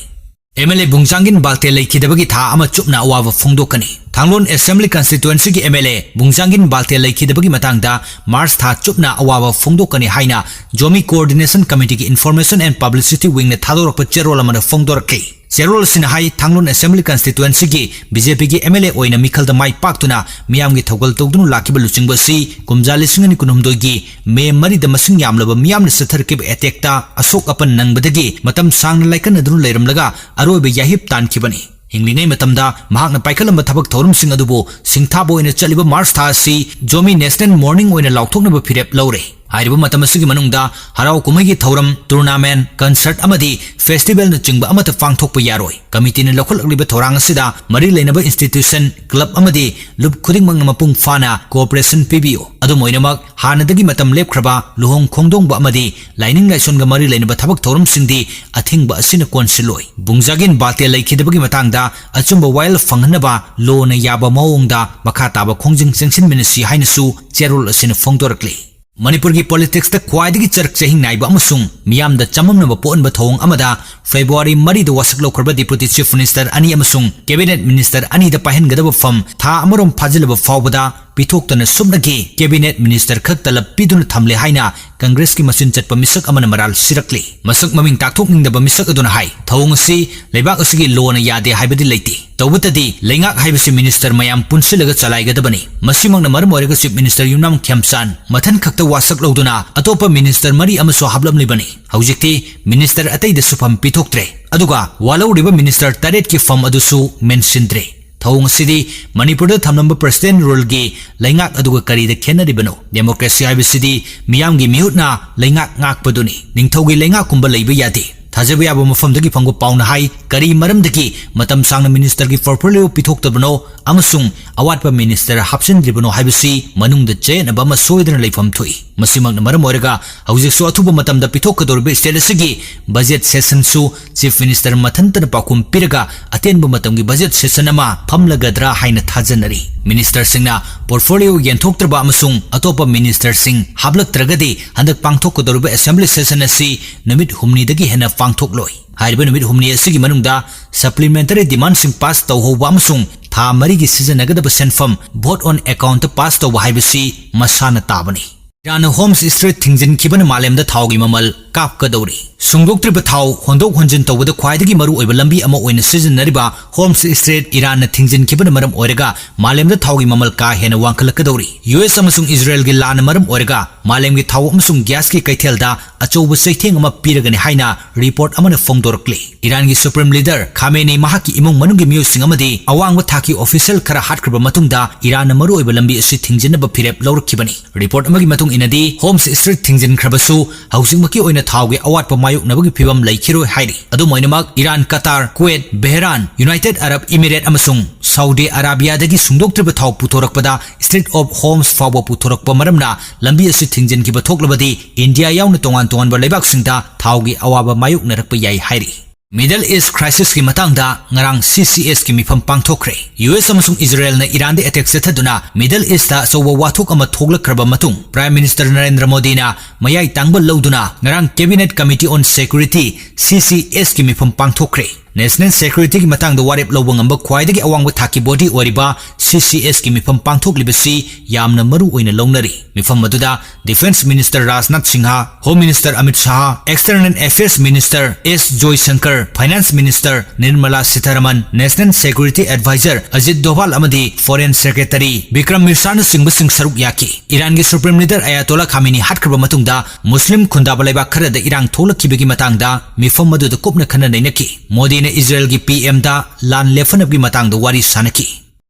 M L A ꯕꯨꯡꯖꯥꯡꯒꯤꯟ ꯕꯥꯜꯇꯦ ꯂꯩꯈꯤꯗꯕꯒꯤ ꯊꯥ ꯑꯃ ꯆꯨꯞꯅ ꯑꯋꯥꯕ ꯐꯣꯡꯗꯣꯛꯀꯅꯤ꯫ ꯊꯥꯡꯂꯣꯟ Assembly Constituency ꯒꯤ M L A ꯕꯨꯡꯖꯥꯡꯒꯤꯟ ꯕꯥꯜꯇꯦ ꯂꯩꯈꯤꯗꯕꯒꯤ ꯃꯇꯥꯡꯗ March ꯊꯥ ꯆꯨꯞꯅ ꯑꯋꯥꯕ ꯐꯣꯡꯗꯣꯛꯀꯅꯤ ꯍꯥꯏꯅ Zomi Coordination Committee ꯒꯤ Information and Publicity Wing ꯅ ꯊꯥꯗꯣꯔꯛꯄ ꯆꯦꯔꯣꯜ ꯑꯃꯗ ꯐꯣꯡꯗꯣꯔꯛꯈꯤ꯫ ꯆꯦꯔꯣꯜ ꯑꯁꯤꯅ ꯍꯥꯏ, ꯊꯥꯡꯂꯣꯟ Assembly Constituency ꯒꯤ B J P ꯒꯤ M L A ꯑꯣꯏꯅ ꯃꯤꯈꯜꯗ ꯃꯥꯏ ꯄꯥꯛꯇꯨꯅ ꯃꯤꯌꯥꯝꯒꯤ ꯊꯧꯒꯜ ꯇꯧꯗꯨꯅ ꯂꯥꯛꯈꯤꯕ ꯂꯨꯆꯤꯡꯕ ꯑꯁꯤ ꯀꯨꯝꯖꯥ ꯂꯤꯁꯤꯡ ꯑꯅꯤ ꯀꯨꯟꯍꯨꯝꯗꯣꯏꯒꯤ May ꯃꯔꯤꯗ ꯃꯁꯤꯡ ꯌꯥꯝꯂꯕ ꯃꯤꯌꯥꯝꯅ ꯆꯠꯊꯔꯛꯈꯤꯕ attack ꯇ ꯑꯁꯣꯛ ꯑꯄꯟ ꯅꯪꯕꯗꯒꯤ ꯃꯇꯝ ꯁꯥꯡꯅ ꯂꯥꯏꯀꯠꯅꯗꯨꯅ ꯂꯩꯔꯝꯂꯒ ꯑꯔꯣꯏꯕ ꯌꯥꯏꯍꯤꯞ ꯇꯥꯟꯈꯤꯕꯅꯤ꯫ ꯍꯤꯡꯂꯤꯉꯩ ꯃꯇꯝꯗ ꯃꯍꯥꯛꯅ ꯄꯥꯏꯈꯠꯂꯝꯕ ꯊꯕꯛ ꯊꯧꯔꯝꯁꯤꯡ ꯑꯗꯨꯕꯨ ꯁꯤꯡꯊꯥꯕ ꯑꯣꯏꯅ ꯆꯠꯂꯤꯕ March ꯊꯥ ꯑꯁꯤ Zomi National Mourning ꯑꯣꯏꯅ ꯂꯥꯎꯊꯣꯛꯅꯕ ꯐꯤꯔꯦꯞ ꯂꯧꯔꯦ꯫ ꯍꯥꯏꯔꯤꯕ ꯃꯇꯝ ꯑꯁꯤꯒꯤ ꯃꯅꯨꯡꯗ ꯍꯔꯥꯎ ꯀꯨꯝꯍꯩꯒꯤ ꯊꯧꯔꯝ, tournament, concert ꯑꯃꯗꯤ festival ꯅꯆꯤꯡꯕ ꯑꯃꯠꯇ ꯄꯥꯡꯊꯣꯛꯄ ꯌꯥꯔꯣꯏ꯫ Committee ꯅ ꯂꯧꯈꯠꯂꯛꯂꯤꯕ ꯊꯧꯔꯥꯡ ꯑꯁꯤꯗ ꯃꯔꯤ ꯂꯩꯅꯕ institution, club ꯑꯃꯗꯤ ꯂꯨꯞ ꯈꯨꯗꯤꯡꯃꯛꯅ ꯃꯄꯨꯡ ꯐꯥꯅ cooperation ꯄꯤꯕꯤꯌꯨ꯫ ꯑꯗꯨꯝ ꯑꯣꯏꯅꯃꯛ, ꯍꯥꯟꯅꯗꯒꯤ ꯃꯇꯝ ꯂꯦꯞꯈ꯭ꯔꯕ ꯂꯨꯍꯣꯡ ꯈꯣꯡꯗꯣꯡꯕ ꯑꯃꯗꯤ ꯂꯥꯏꯅꯤꯡ ꯂꯥꯏꯁꯣꯟꯒ ꯃꯔꯤ ꯂꯩꯅꯕ ꯊꯕꯛ ꯊꯧꯔꯝꯁꯤꯡꯗꯤ ꯑꯊꯤꯡꯕ ꯑꯁꯤꯅ ꯀꯣꯟꯁꯤꯜꯂꯣꯏ꯫ ꯕꯨꯡꯖꯥꯒꯤꯟ ꯕꯥꯜꯇꯦ ꯂꯩꯈꯤꯗꯕꯒꯤ ꯃꯇꯥꯡꯗ ꯑꯆꯨꯝꯕ ꯋꯥꯌꯦꯜ ꯐꯪꯍꯟꯅꯕ law ꯅ ꯌꯥꯕ ꯃꯑꯣꯡꯗ ꯃꯈꯥ ꯇꯥꯕ ꯈꯣꯡꯖꯪ ꯆꯪꯁꯤꯟꯃꯤꯟꯅꯁꯤ ꯍꯥꯏꯅꯁꯨ ꯆꯦꯔꯣꯜ ꯑꯁꯤꯅ ꯐꯣꯡꯗꯣꯔꯛꯂꯤ꯫ ꯃꯅꯤꯄꯨꯔꯒꯤ politics ꯇ ꯈ꯭ꯋꯥꯏꯗꯒꯤ ꯆꯔꯛ ꯆꯍꯤꯡ ꯅꯥꯏꯕ ꯑꯃꯁꯨꯡ ꯃꯤꯌꯥꯝꯗ ꯆꯃꯝꯅꯕ ꯄꯣꯛꯍꯟꯕ ꯊꯧꯑꯣꯡ ꯑꯃꯗ February ꯃꯔꯤꯗ ꯋꯥꯁꯛ ꯂꯧꯈ꯭ꯔꯕ Deputy Chief Minister ꯑꯅꯤ ꯑꯃꯁꯨꯡ Cabinet Minister ꯑꯅꯤꯗ ꯄꯥꯏꯍꯟꯒꯗꯕ ꯐꯝ ꯊꯥ ꯑꯃꯔꯣꯝ ꯐꯥꯖꯤꯜꯂꯕ ꯐꯥꯎꯕꯗ ꯄꯤꯊꯣꯛꯇꯅ ꯁꯨꯞꯅꯒꯤ cabinet minister ꯈꯛ ꯇꯂꯕ ꯄꯤꯗꯨꯅ ꯊꯝꯂꯦ ꯍꯥꯏꯅ ꯀꯪꯒ꯭ꯔꯦꯁꯀꯤ ꯃꯆꯤꯟ ꯆꯠꯄ ꯃꯤꯁꯛ ꯑꯃꯅ ꯃꯔꯥꯜ ꯁꯤꯔꯛꯂꯤ꯫ ꯃꯁꯛ ꯃꯃꯤꯡ ꯇꯥꯛꯊꯣꯛꯅꯤꯡꯗꯕ ꯃꯤꯁꯛ ꯑꯗꯨꯅ ꯍꯥꯏ, ꯊꯧꯑꯣꯡ ꯑꯁꯤ ꯂꯩꯕꯥꯛ ꯑꯁꯤꯒꯤ ꯂꯣꯅ ꯌꯥꯗꯦ ꯍꯥꯏꯕꯗꯤ ꯂꯩꯇꯦ꯫ ꯇꯧꯕꯇꯗꯤ ꯂꯩꯉꯥꯛ ꯍꯥꯏꯕꯁꯤ minister ꯃꯌꯥꯝ ꯄꯨꯟꯁꯤꯜꯂꯒ ꯆꯂꯥꯏꯒꯗꯕꯅꯤ꯫ ꯃꯁꯤꯃꯛꯅ ꯃꯔꯝ ꯑꯣꯏꯔꯒ Chief Minister ꯌꯨꯝꯅꯥꯝ ꯈꯦꯝꯆꯥꯟ ꯃꯊꯟ ꯈꯛꯇ ꯋꯥꯁꯛ ꯂꯧꯗꯨꯅ ꯑꯇꯣꯞꯄ minister ꯃꯔꯤ ꯑꯃꯁꯨ ꯍꯥꯞꯂꯝꯂꯤꯕꯅꯤ꯫ ꯍꯧꯖꯤꯛꯇꯤ minister ꯑꯇꯩꯗꯁꯨ ꯐꯝ ꯄꯤꯊꯣꯛꯇ꯭ꯔꯦ꯫ ꯑꯗꯨꯒ ꯋꯥꯂꯧꯔꯤꯕ minister ꯇꯔꯦꯠꯀꯤ ꯐꯝ ꯑꯗꯨꯁꯨ ꯃꯦꯟꯁꯤꯟꯗ꯭ꯔꯦ꯫ ꯊꯧꯑꯣꯡ ꯑꯁꯤꯗꯤ ꯃꯅꯤꯄꯨꯔꯗ ꯊꯝꯂꯝꯕ president ruleꯒꯤ ꯂꯩꯉꯥꯛ ꯑꯗꯨꯒ ꯀꯔꯤꯗ ꯈꯦꯠꯅꯔꯤꯕꯅꯣ? Democracy ꯍꯥꯏꯕꯁꯤꯗꯤ ꯃꯤꯌꯥꯝꯒꯤ ꯃꯤꯍꯨꯠꯅ ꯂꯩꯉꯥꯛ ꯉꯥꯛꯄꯗꯨꯅꯤ꯫ ꯅꯤꯡꯊꯧꯒꯤ ꯂꯩꯉꯥꯛꯀꯨꯝꯕ ꯂꯩꯕ ꯌꯥꯗꯦ꯫ ꯊꯥꯖꯕ ꯌꯥꯕ ꯃꯐꯝꯗꯒꯤ ꯐꯪꯕ ꯄꯥꯎꯅ ꯍꯥꯏ, ꯀꯔꯤ ꯃꯔꯝꯗꯒꯤ ꯃꯇꯝ ꯁꯥꯡꯅ ministerꯒꯤ portfolio ꯄꯤꯊꯣꯛꯇꯕꯅꯣ ꯑꯃꯁꯨꯡ ꯑꯋꯥꯠꯄ minister ꯍꯥꯞꯆꯤꯟꯗ꯭ꯔꯤꯕꯅꯣ ꯍꯥꯏꯕꯁꯤ ꯃꯅꯨꯡꯗ ꯆꯌꯦꯠꯅꯕ ꯑꯃ ꯁꯣꯏꯗꯅ ꯂꯩꯐꯝ ꯊꯣꯛꯏ꯫ ꯃꯁꯤꯃꯛꯅ ꯃꯔꯝ ꯑꯣꯏꯔꯒ ꯍꯧꯖꯤꯛꯁꯨ ꯑꯊꯨꯕ ꯃꯇꯝꯗ ꯄꯤꯊꯣꯛꯀꯗꯧꯔꯤꯕ state ꯑꯁꯤꯒꯤ budget sessionꯁꯨ Chief Minister ꯃꯊꯟꯇꯅ ꯄꯥꯎꯈꯨꯝ ꯄꯤꯔꯒ ꯑꯇꯦꯟꯕ ꯃꯇꯝꯒꯤ budget session ꯑꯃ ꯐꯝꯂꯒꯗ꯭ꯔꯥ ꯍꯥꯏꯅ ꯊꯥꯖꯅꯔꯤ꯫ Ministerꯁꯤꯡꯅ portfolio ꯌꯦꯟꯊꯣꯛꯇ꯭ꯔꯕ ꯑꯃꯁꯨꯡ ꯑꯇꯣꯞꯄ ministerꯁꯤꯡ ꯍꯥꯞꯂꯛꯇ꯭ꯔꯒꯗꯤ ꯍꯟꯗꯛ ꯄꯥꯡꯊꯣꯛꯀꯗꯧꯔꯤꯕ assembly session ꯑꯁꯤ ꯅꯨꯃꯤꯠ ꯍꯨꯝꯅꯤꯗꯒꯤ ꯍꯦꯟꯅ ꯄꯥꯡꯊꯣꯛꯂꯣꯏ꯫ ꯍꯥꯏꯔꯤꯕ ꯅꯨꯃꯤꯠ ꯍꯨꯝꯅꯤ ꯑꯁꯤꯒꯤ ꯃꯅꯨꯡꯗ supplementary demandꯁꯤꯡ pass ꯇꯧꯍꯧꯕ ꯑꯃꯁꯨꯡ ꯊꯥ ꯃꯔꯤꯒꯤ ꯁꯤꯖꯤꯟꯅꯒꯗꯕ ꯁꯦꯟꯐꯝ vote on accountꯇ pass ꯇꯧꯕ ꯍꯥꯏꯕꯁꯤ ꯃꯁꯥꯅ ꯇꯥꯕꯅꯤ꯫ ꯏꯔꯥꯟꯅ Hormuz Strait ꯊꯤꯡꯖꯤꯟꯈꯤꯕꯅ ꯃꯥꯂꯦꯝꯗ ꯊꯥꯎꯒꯤ ꯃꯃꯜ ꯀꯥꯞꯀꯗꯧꯔꯤ꯫ ꯁꯨꯡꯗꯣꯛꯇ꯭ꯔꯤꯕ ꯊꯥꯎ ꯍꯣꯟꯗꯣꯛ ꯍꯣꯟꯖꯤꯟ ꯇꯧꯕꯗ ꯈ꯭ꯋꯥꯏꯗꯒꯤ ꯃꯔꯨ ꯑꯣꯏꯕ ꯂꯝꯕꯤ ꯑꯃ ꯑꯣꯏꯅ ꯁꯤꯖꯤꯟꯅꯔꯤꯕ Hormuz Strait ꯏꯔꯥꯟꯅ ꯊꯤꯡꯖꯤꯟꯈꯤꯕꯅ ꯃꯔꯝ ꯑꯣꯏꯔꯒ ꯃꯥꯂꯦꯝꯗ ꯊꯥꯎꯒꯤ ꯃꯃꯜ ꯀꯥ ꯍꯦꯟꯅ ꯋꯥꯡꯈꯠꯂꯛꯀꯗꯧꯔꯤ꯫ ꯌꯨ ꯑꯦꯁ ꯑꯃꯁꯨꯡ ꯏꯖꯔꯦꯜꯒꯤ ꯂꯥꯟꯅ ꯃꯔꯝ ꯑꯣꯏꯔꯒ ꯃꯥꯂꯦꯝꯒꯤ ꯊꯥꯎ ꯑꯃꯁꯨꯡ gasꯀꯤ ꯀꯩꯊꯦꯜꯗ ꯑꯆꯧꯕ ꯆꯩꯊꯦꯡ ꯑꯃ ꯄꯤꯔꯒꯅꯤ ꯍꯥꯏꯅ report ꯑꯃꯅ ꯐꯣꯡꯗꯣꯔꯛꯂꯤ꯫ ꯏꯔꯥꯟꯒꯤ Supreme Leader ꯈꯥꯃꯦꯅꯤ ꯃꯍꯥꯛꯀꯤ ꯏꯃꯨꯡ ꯃꯅꯨꯡꯒꯤ ꯃꯤꯑꯣꯏꯁꯤꯡ ꯑꯃꯗꯤ ꯑꯋꯥꯡꯕ ꯊꯥꯛꯀꯤ official ꯈꯔ ꯍꯥꯠꯈ꯭ꯔꯕ ꯃꯇꯨꯡꯗ ꯏꯔꯥꯟꯅ ꯃꯔꯨꯑꯣꯏꯕ ꯂꯝꯕꯤ ꯑꯁꯤ ꯊꯤꯡꯖꯤꯟꯅꯕ ꯐꯤꯔꯦꯞ ꯂꯧꯔꯛꯈꯤꯕꯅꯤ꯫ Report ꯑꯃꯒꯤ ꯃꯇꯨꯡ ꯏꯟꯅꯗꯤ Hormuz Strait ꯊꯤꯡꯖꯤꯟꯈ꯭ꯔꯕꯁꯨ ꯍꯧꯖꯤꯛꯃꯛꯀꯤ ꯑꯣꯏꯅ ꯊꯥꯎꯒꯤ ꯑꯋꯥꯠꯄ ꯃꯥꯌꯣꯛꯅꯕꯒꯤ ꯐꯤꯕꯝ ꯂꯩꯈꯤꯔꯣꯏ ꯍꯥꯏꯔꯤ꯫ ꯑꯗꯨꯝ ꯑꯣꯏꯅꯃꯛ Iran, Qatar, Kuwait, Bahrain, United Arab Emirates ꯑꯃꯁꯨꯡ ꯁꯥꯎꯗꯤ ꯑꯔꯥꯕꯤꯌꯥꯗꯒꯤ ꯁꯨꯡꯗꯣꯛꯇ꯭ꯔꯤꯕ ꯊꯥꯎ ꯄꯨꯊꯣꯔꯛꯄꯗ Strait of Hormuz ꯐꯥꯎꯕ ꯄꯨꯊꯣꯔꯛꯄ ꯃꯔꯝꯅ ꯂꯝꯕꯤ ꯑꯁꯤ ꯊꯤꯡꯖꯤꯟꯈꯤꯕ ꯊꯣꯛꯂꯕꯗꯤ ꯏꯟꯗꯤꯌꯥ ꯌꯥꯎꯅ ꯇꯣꯉꯥꯟ ꯇꯣꯉꯥꯟꯕ ꯂꯩꯕꯥꯛꯁꯤꯡꯗ ꯊꯥꯎꯒꯤ ꯑꯋꯥꯕ ꯃꯥꯌꯣꯛꯅꯔꯛꯄ ꯌꯥꯏ ꯍꯥꯏꯔꯤ꯫ Middle East crisisꯀꯤ ꯃꯇꯥꯡꯗ ꯉꯔꯥꯡ C C Sꯀꯤ ꯃꯤꯐꯝ ꯄꯥꯡꯊꯣꯛꯈ꯭ꯔꯦ꯫ ꯌꯨ ꯑꯦꯁ ꯑꯃꯁꯨꯡ ꯏꯖꯔꯦꯜꯅ ꯏꯔꯥꯟꯗ attack ꯆꯠꯊꯗꯨꯅ Middle Eastꯇ ꯑꯆꯧꯕ ꯋꯥꯊꯣꯛ ꯑꯃ ꯊꯣꯛꯂꯛꯈ꯭ꯔꯕ ꯃꯇꯨꯡ Prime Minister ꯅꯔꯦꯟꯗ꯭ꯔ ꯃꯣꯗꯤꯅ ꯃꯌꯥꯏ ꯇꯥꯡꯕ ꯂꯧꯗꯨꯅ ꯉꯔꯥꯡ Cabinet Committee on Security, C C Sꯀꯤ ꯃꯤꯐꯝ ꯄꯥꯡꯊꯣꯛꯈ꯭ꯔꯦ꯫ National Security ꯒꯤ ꯃꯇꯥꯡꯗ ꯋꯥꯔꯦꯞ ꯂꯧꯕ ꯉꯝꯕ ꯈ꯭ꯋꯥꯏꯗꯒꯤ ꯑꯋꯥꯡꯕ ꯊꯥꯛꯀꯤ body ꯑꯣꯏꯔꯤꯕ C C S ꯀꯤ ꯃꯤꯐꯝ ꯄꯥꯡꯊꯣꯛꯂꯤꯕꯁꯤ ꯌꯥꯝꯅ ꯃꯔꯨ ꯑꯣꯏꯅ ꯂꯧꯅꯔꯤ꯫ ꯃꯤꯐꯝ ꯑꯗꯨꯗ Defence Minister Rajnath Singh, Home Minister Amit Shah, External Affairs Minister S ꯖꯣꯏꯁꯪꯀꯔ, Finance Minister Nirmala ꯁꯤꯊꯥꯔꯃꯟ, National Security Advisor Ajit ꯗꯣꯚꯥꯜ ꯑꯃꯗꯤ Foreign Secretary ꯕꯤꯀ꯭ꯔꯝ ꯃꯤꯁ꯭ꯔꯥꯅꯆꯤꯡꯕꯁꯤꯡ ꯁꯔꯨꯛ ꯌꯥꯈꯤ꯫ ꯏꯔꯥꯟꯒꯤ Supreme Leader ꯑꯌꯥꯇꯣꯂꯥ ꯈꯥꯃꯤꯅꯤ ꯍꯥꯠꯈ꯭ꯔꯕ ꯃꯇꯨꯡꯗ ꯃꯨꯁꯂꯤꯝ ꯈꯨꯟꯗꯥꯕ ꯂꯩꯕꯥꯛ ꯈꯔꯗ ꯏꯔꯥꯡ ꯊꯣꯛꯂꯛꯈꯤꯕꯒꯤ ꯃꯇꯥꯡꯗ ꯃꯤꯐꯝ ꯑꯗꯨꯗ ꯀꯨꯞꯅ ꯈꯟꯅ ꯅꯩꯅꯈꯤ꯫ ꯃꯣꯗꯤꯅ ꯏꯖꯔꯦꯜꯒꯤ P M ꯗ ꯂꯥꯟ ꯂꯦꯞꯍꯟꯅꯕꯒꯤ ꯃꯇꯥꯡꯗ ꯋꯥꯔꯤ ꯁꯥꯅꯈꯤ꯫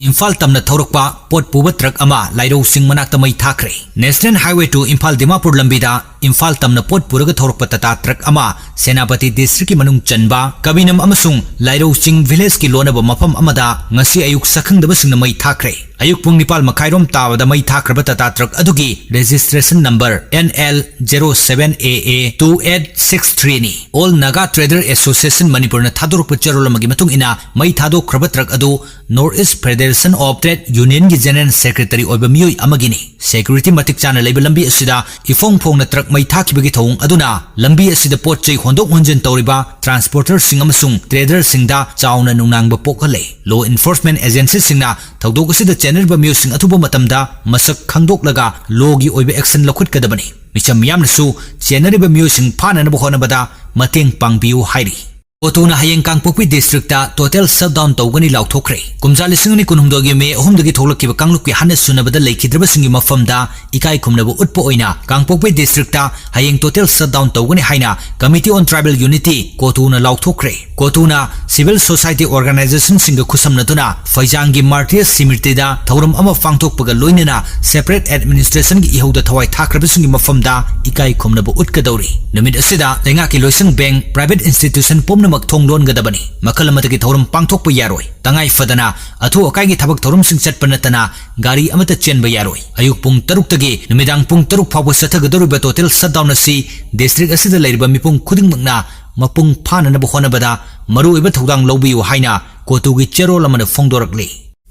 ꯏꯝꯐꯥꯜ ꯇꯝꯅ ꯊꯧꯔꯛꯄ ꯄꯣꯠ ꯄꯨꯕ ꯇ꯭ꯔꯛ ꯑꯃ ꯂꯥꯏꯔꯧ ꯆꯤꯡ ꯃꯅꯥꯛꯇ ꯃꯩ ꯊꯥꯈ꯭ꯔꯦ꯫ National Highway two Imphal Dimapur ꯂꯝꯕꯤꯗ ꯏꯝꯐꯥꯜ ꯇꯝꯅ ꯄꯣꯠ ꯄꯨꯔꯒ ꯊꯧꯔꯛꯄ ꯇꯥꯇꯥ ꯇ꯭ꯔꯛ ꯑꯃ ꯁꯦꯅꯥꯄꯇꯤ district ꯀꯤ ꯃꯅꯨꯡ ꯆꯟꯕ ꯀꯕꯤꯅꯝ ꯑꯃꯁꯨꯡ ꯂꯥꯏꯔꯧ ꯆꯤꯡ village ꯀꯤ ꯂꯣꯟꯅꯕ ꯃꯐꯝ ꯑꯃꯗ ꯉꯁꯤ ꯑꯌꯨꯛ ꯁꯛꯈꯪꯗꯕꯁꯤꯡꯅ ꯃꯩ ꯊꯥꯈ꯭ꯔꯦ꯫ ꯑꯌꯨꯛ ꯄꯨꯡ ꯅꯤꯄꯥꯜ ꯃꯈꯥꯏꯔꯣꯝ ꯇꯥꯕꯗ ꯃꯩ ꯊꯥꯈ꯭ꯔꯕ ꯇꯥꯇꯥ ꯇ꯭ꯔꯛ ꯑꯗꯨꯒꯤ registration number N L zero seven A A two eight six three ꯅꯤ꯫ All Naga Trader Association ꯃꯅꯤꯄꯨꯔꯅ ꯊꯥꯗꯣꯔꯛꯄ ꯆꯦꯔꯣꯜ ꯑꯃꯒꯤ ꯃꯇꯨꯡ ꯏꯟꯅ, ꯃꯩ ꯊꯥꯗꯣꯛꯈ꯭ꯔꯕ ꯇ꯭ꯔꯛ ꯑꯗꯨ North East Federation of Trade Union ꯒꯤ General Secretary ꯑꯣꯏꯕ ꯃꯤꯑꯣꯏ ꯑꯃꯒꯤꯅꯤ꯫ Security ꯃꯇꯤꯛ ꯆꯥꯅ ꯂꯩꯕ ꯂꯝꯕꯤ ꯑꯁꯤꯗ ꯏꯐꯣꯡ ꯐꯣꯡꯅ ꯇ꯭ꯔꯛ ꯃꯩ ꯊꯥꯈꯤꯕꯒꯤ ꯊꯧꯑꯣꯡ ꯑꯗꯨꯅ ꯂꯝꯕꯤ ꯑꯁꯤꯗ ꯄꯣꯠ ꯆꯩ ꯍꯣꯟꯗꯣꯛ ꯍꯣꯟꯖꯤꯟ ꯇꯧꯔꯤꯕ transporter ꯁꯤꯡ ꯑꯃꯁꯨꯡ trader ꯁꯤꯡꯗ ꯆꯥꯎꯅ ꯅꯨꯡꯅꯥꯡꯕ ꯄꯣꯛꯍꯜꯂꯦ꯫ Law enforcement agency ꯁꯤꯡꯅ ꯊꯧꯗꯣꯛ ꯑꯁꯤꯗ ꯆꯦꯟꯅꯔꯤꯕ ꯃꯤꯑꯣꯏꯁꯤꯡ ꯑꯊꯨꯕ ꯃꯇꯝꯗ ꯃꯁꯛ ꯈꯪꯗꯣꯛꯂꯒ law ꯒꯤ ꯑꯣꯏꯕ action ꯂꯧꯈꯠꯀꯗꯕꯅꯤ꯫ ꯃꯤꯆꯝ ꯃꯤꯌꯥꯝꯅꯁꯨ ꯆꯦꯟꯅꯔꯤꯕ ꯃꯤꯑꯣꯏꯁꯤꯡ ꯐꯥꯅꯅꯕ ꯍꯣꯠꯅꯕꯗ ꯃꯇꯦꯡ ꯄꯥꯡꯕꯤꯌꯨ ꯍꯥꯏꯔꯤ꯫ COTU ꯅ ꯍꯌꯦꯡ ꯀꯥꯡꯄꯣꯛꯄꯤ district ꯇ total shutdown ꯇꯧꯒꯅꯤ ꯂꯥꯎꯊꯣꯛꯈ꯭ꯔꯦ꯫ ꯀꯨꯝꯖꯥ ꯂꯤꯁꯤꯡ ꯑꯅꯤ ꯀꯨꯟꯍꯨꯝꯗꯣꯏꯒꯤ May ꯑꯍꯨꯝꯗꯒꯤ ꯊꯣꯛꯂꯛꯈꯤꯕ ꯀꯥꯡꯂꯨꯞꯀꯤ ꯍꯟꯅ ꯁꯨꯅꯕꯗ ꯂꯩꯈꯤꯗ꯭ꯔꯕꯁꯤꯡꯒꯤ ꯃꯐꯝꯗ ꯏꯀꯥꯏ ꯈꯨꯝꯅꯕ ꯎꯠꯄ ꯑꯣꯏꯅ ꯀꯥꯡꯄꯣꯛꯄꯤ district ꯇ ꯍꯌꯦꯡ total shutdown ꯇꯧꯒꯅꯤ ꯍꯥꯏꯅ Committee on Tribal Unity, COTU ꯅ ꯂꯥꯎꯊꯣꯛꯈ꯭ꯔꯦ꯫ COTU ꯅ civil society organization ꯁꯤꯡꯒ ꯈꯨꯠꯁꯝꯅꯗꯨꯅ ꯐꯩꯖꯥꯡꯒꯤ Martyrs Smriti ꯗ ꯊꯧꯔꯝ ꯑꯃ ꯄꯥꯡꯊꯣꯛꯄꯒ ꯂꯣꯏꯅꯅ separate administration ꯒꯤ ꯏꯍꯧꯗ ꯊꯋꯥꯏ ꯊꯥꯈ꯭ꯔꯕꯁꯤꯡꯒꯤ ꯃꯐꯝꯗ ꯏꯀꯥꯏ ꯈꯨꯝꯅꯕ ꯎꯠꯀꯗꯧꯔꯤ꯫ ꯅꯨꯃꯤꯠ ꯑꯁꯤꯗ ꯂꯩꯉꯥꯛꯀꯤ ꯂꯣꯏꯁꯪ, bank, private institution ꯄꯨꯝꯅꯃꯛ ꯊꯣꯡ ꯂꯣꯟꯒꯗꯕꯅꯤ꯫ ꯃꯈꯜ ꯑꯃꯠꯇꯒꯤ ꯊꯧꯔꯝ ꯄꯥꯡꯊꯣꯛꯄ ꯌꯥꯔꯣꯏ꯫ ꯇꯉꯥꯏ ꯐꯗꯅ ꯑꯊꯨ ꯑꯀꯥꯏꯒꯤ ꯊꯕꯛ ꯊꯧꯔꯝꯁꯤꯡ ꯆꯠꯄ ꯅꯠꯇꯅ ꯒꯥꯔꯤ ꯑꯃꯠꯇ ꯆꯦꯟꯕ ꯌꯥꯔꯣꯏ꯫ ꯑꯌꯨꯛ ꯄꯨꯡ ꯇꯔꯨꯛꯇꯒꯤ ꯅꯨꯃꯤꯗꯥꯡ ꯄꯨꯡ ꯇꯔꯨꯛ ꯐꯥꯎꯕ ꯆꯠꯊꯒꯗꯧꯔꯤꯕ total shutdown ꯑꯁꯤ district ꯑꯁꯤꯗ ꯂꯩꯔꯤꯕ ꯃꯤꯄꯨꯝ ꯈꯨꯗꯤꯡꯃꯛꯅ ꯃꯄꯨꯡ ꯐꯥꯅꯅꯕ ꯍꯣꯠꯅꯕꯗ ꯃꯔꯨꯑꯣꯏꯕ ꯊꯧꯗꯥꯡ ꯂꯧꯕꯤꯌꯨ ꯍꯥꯏꯅ COTU ꯒꯤ ꯆꯦꯔꯣꯜ ꯑꯃꯅ ꯐꯣꯡꯗꯣꯔꯛꯂꯤ꯫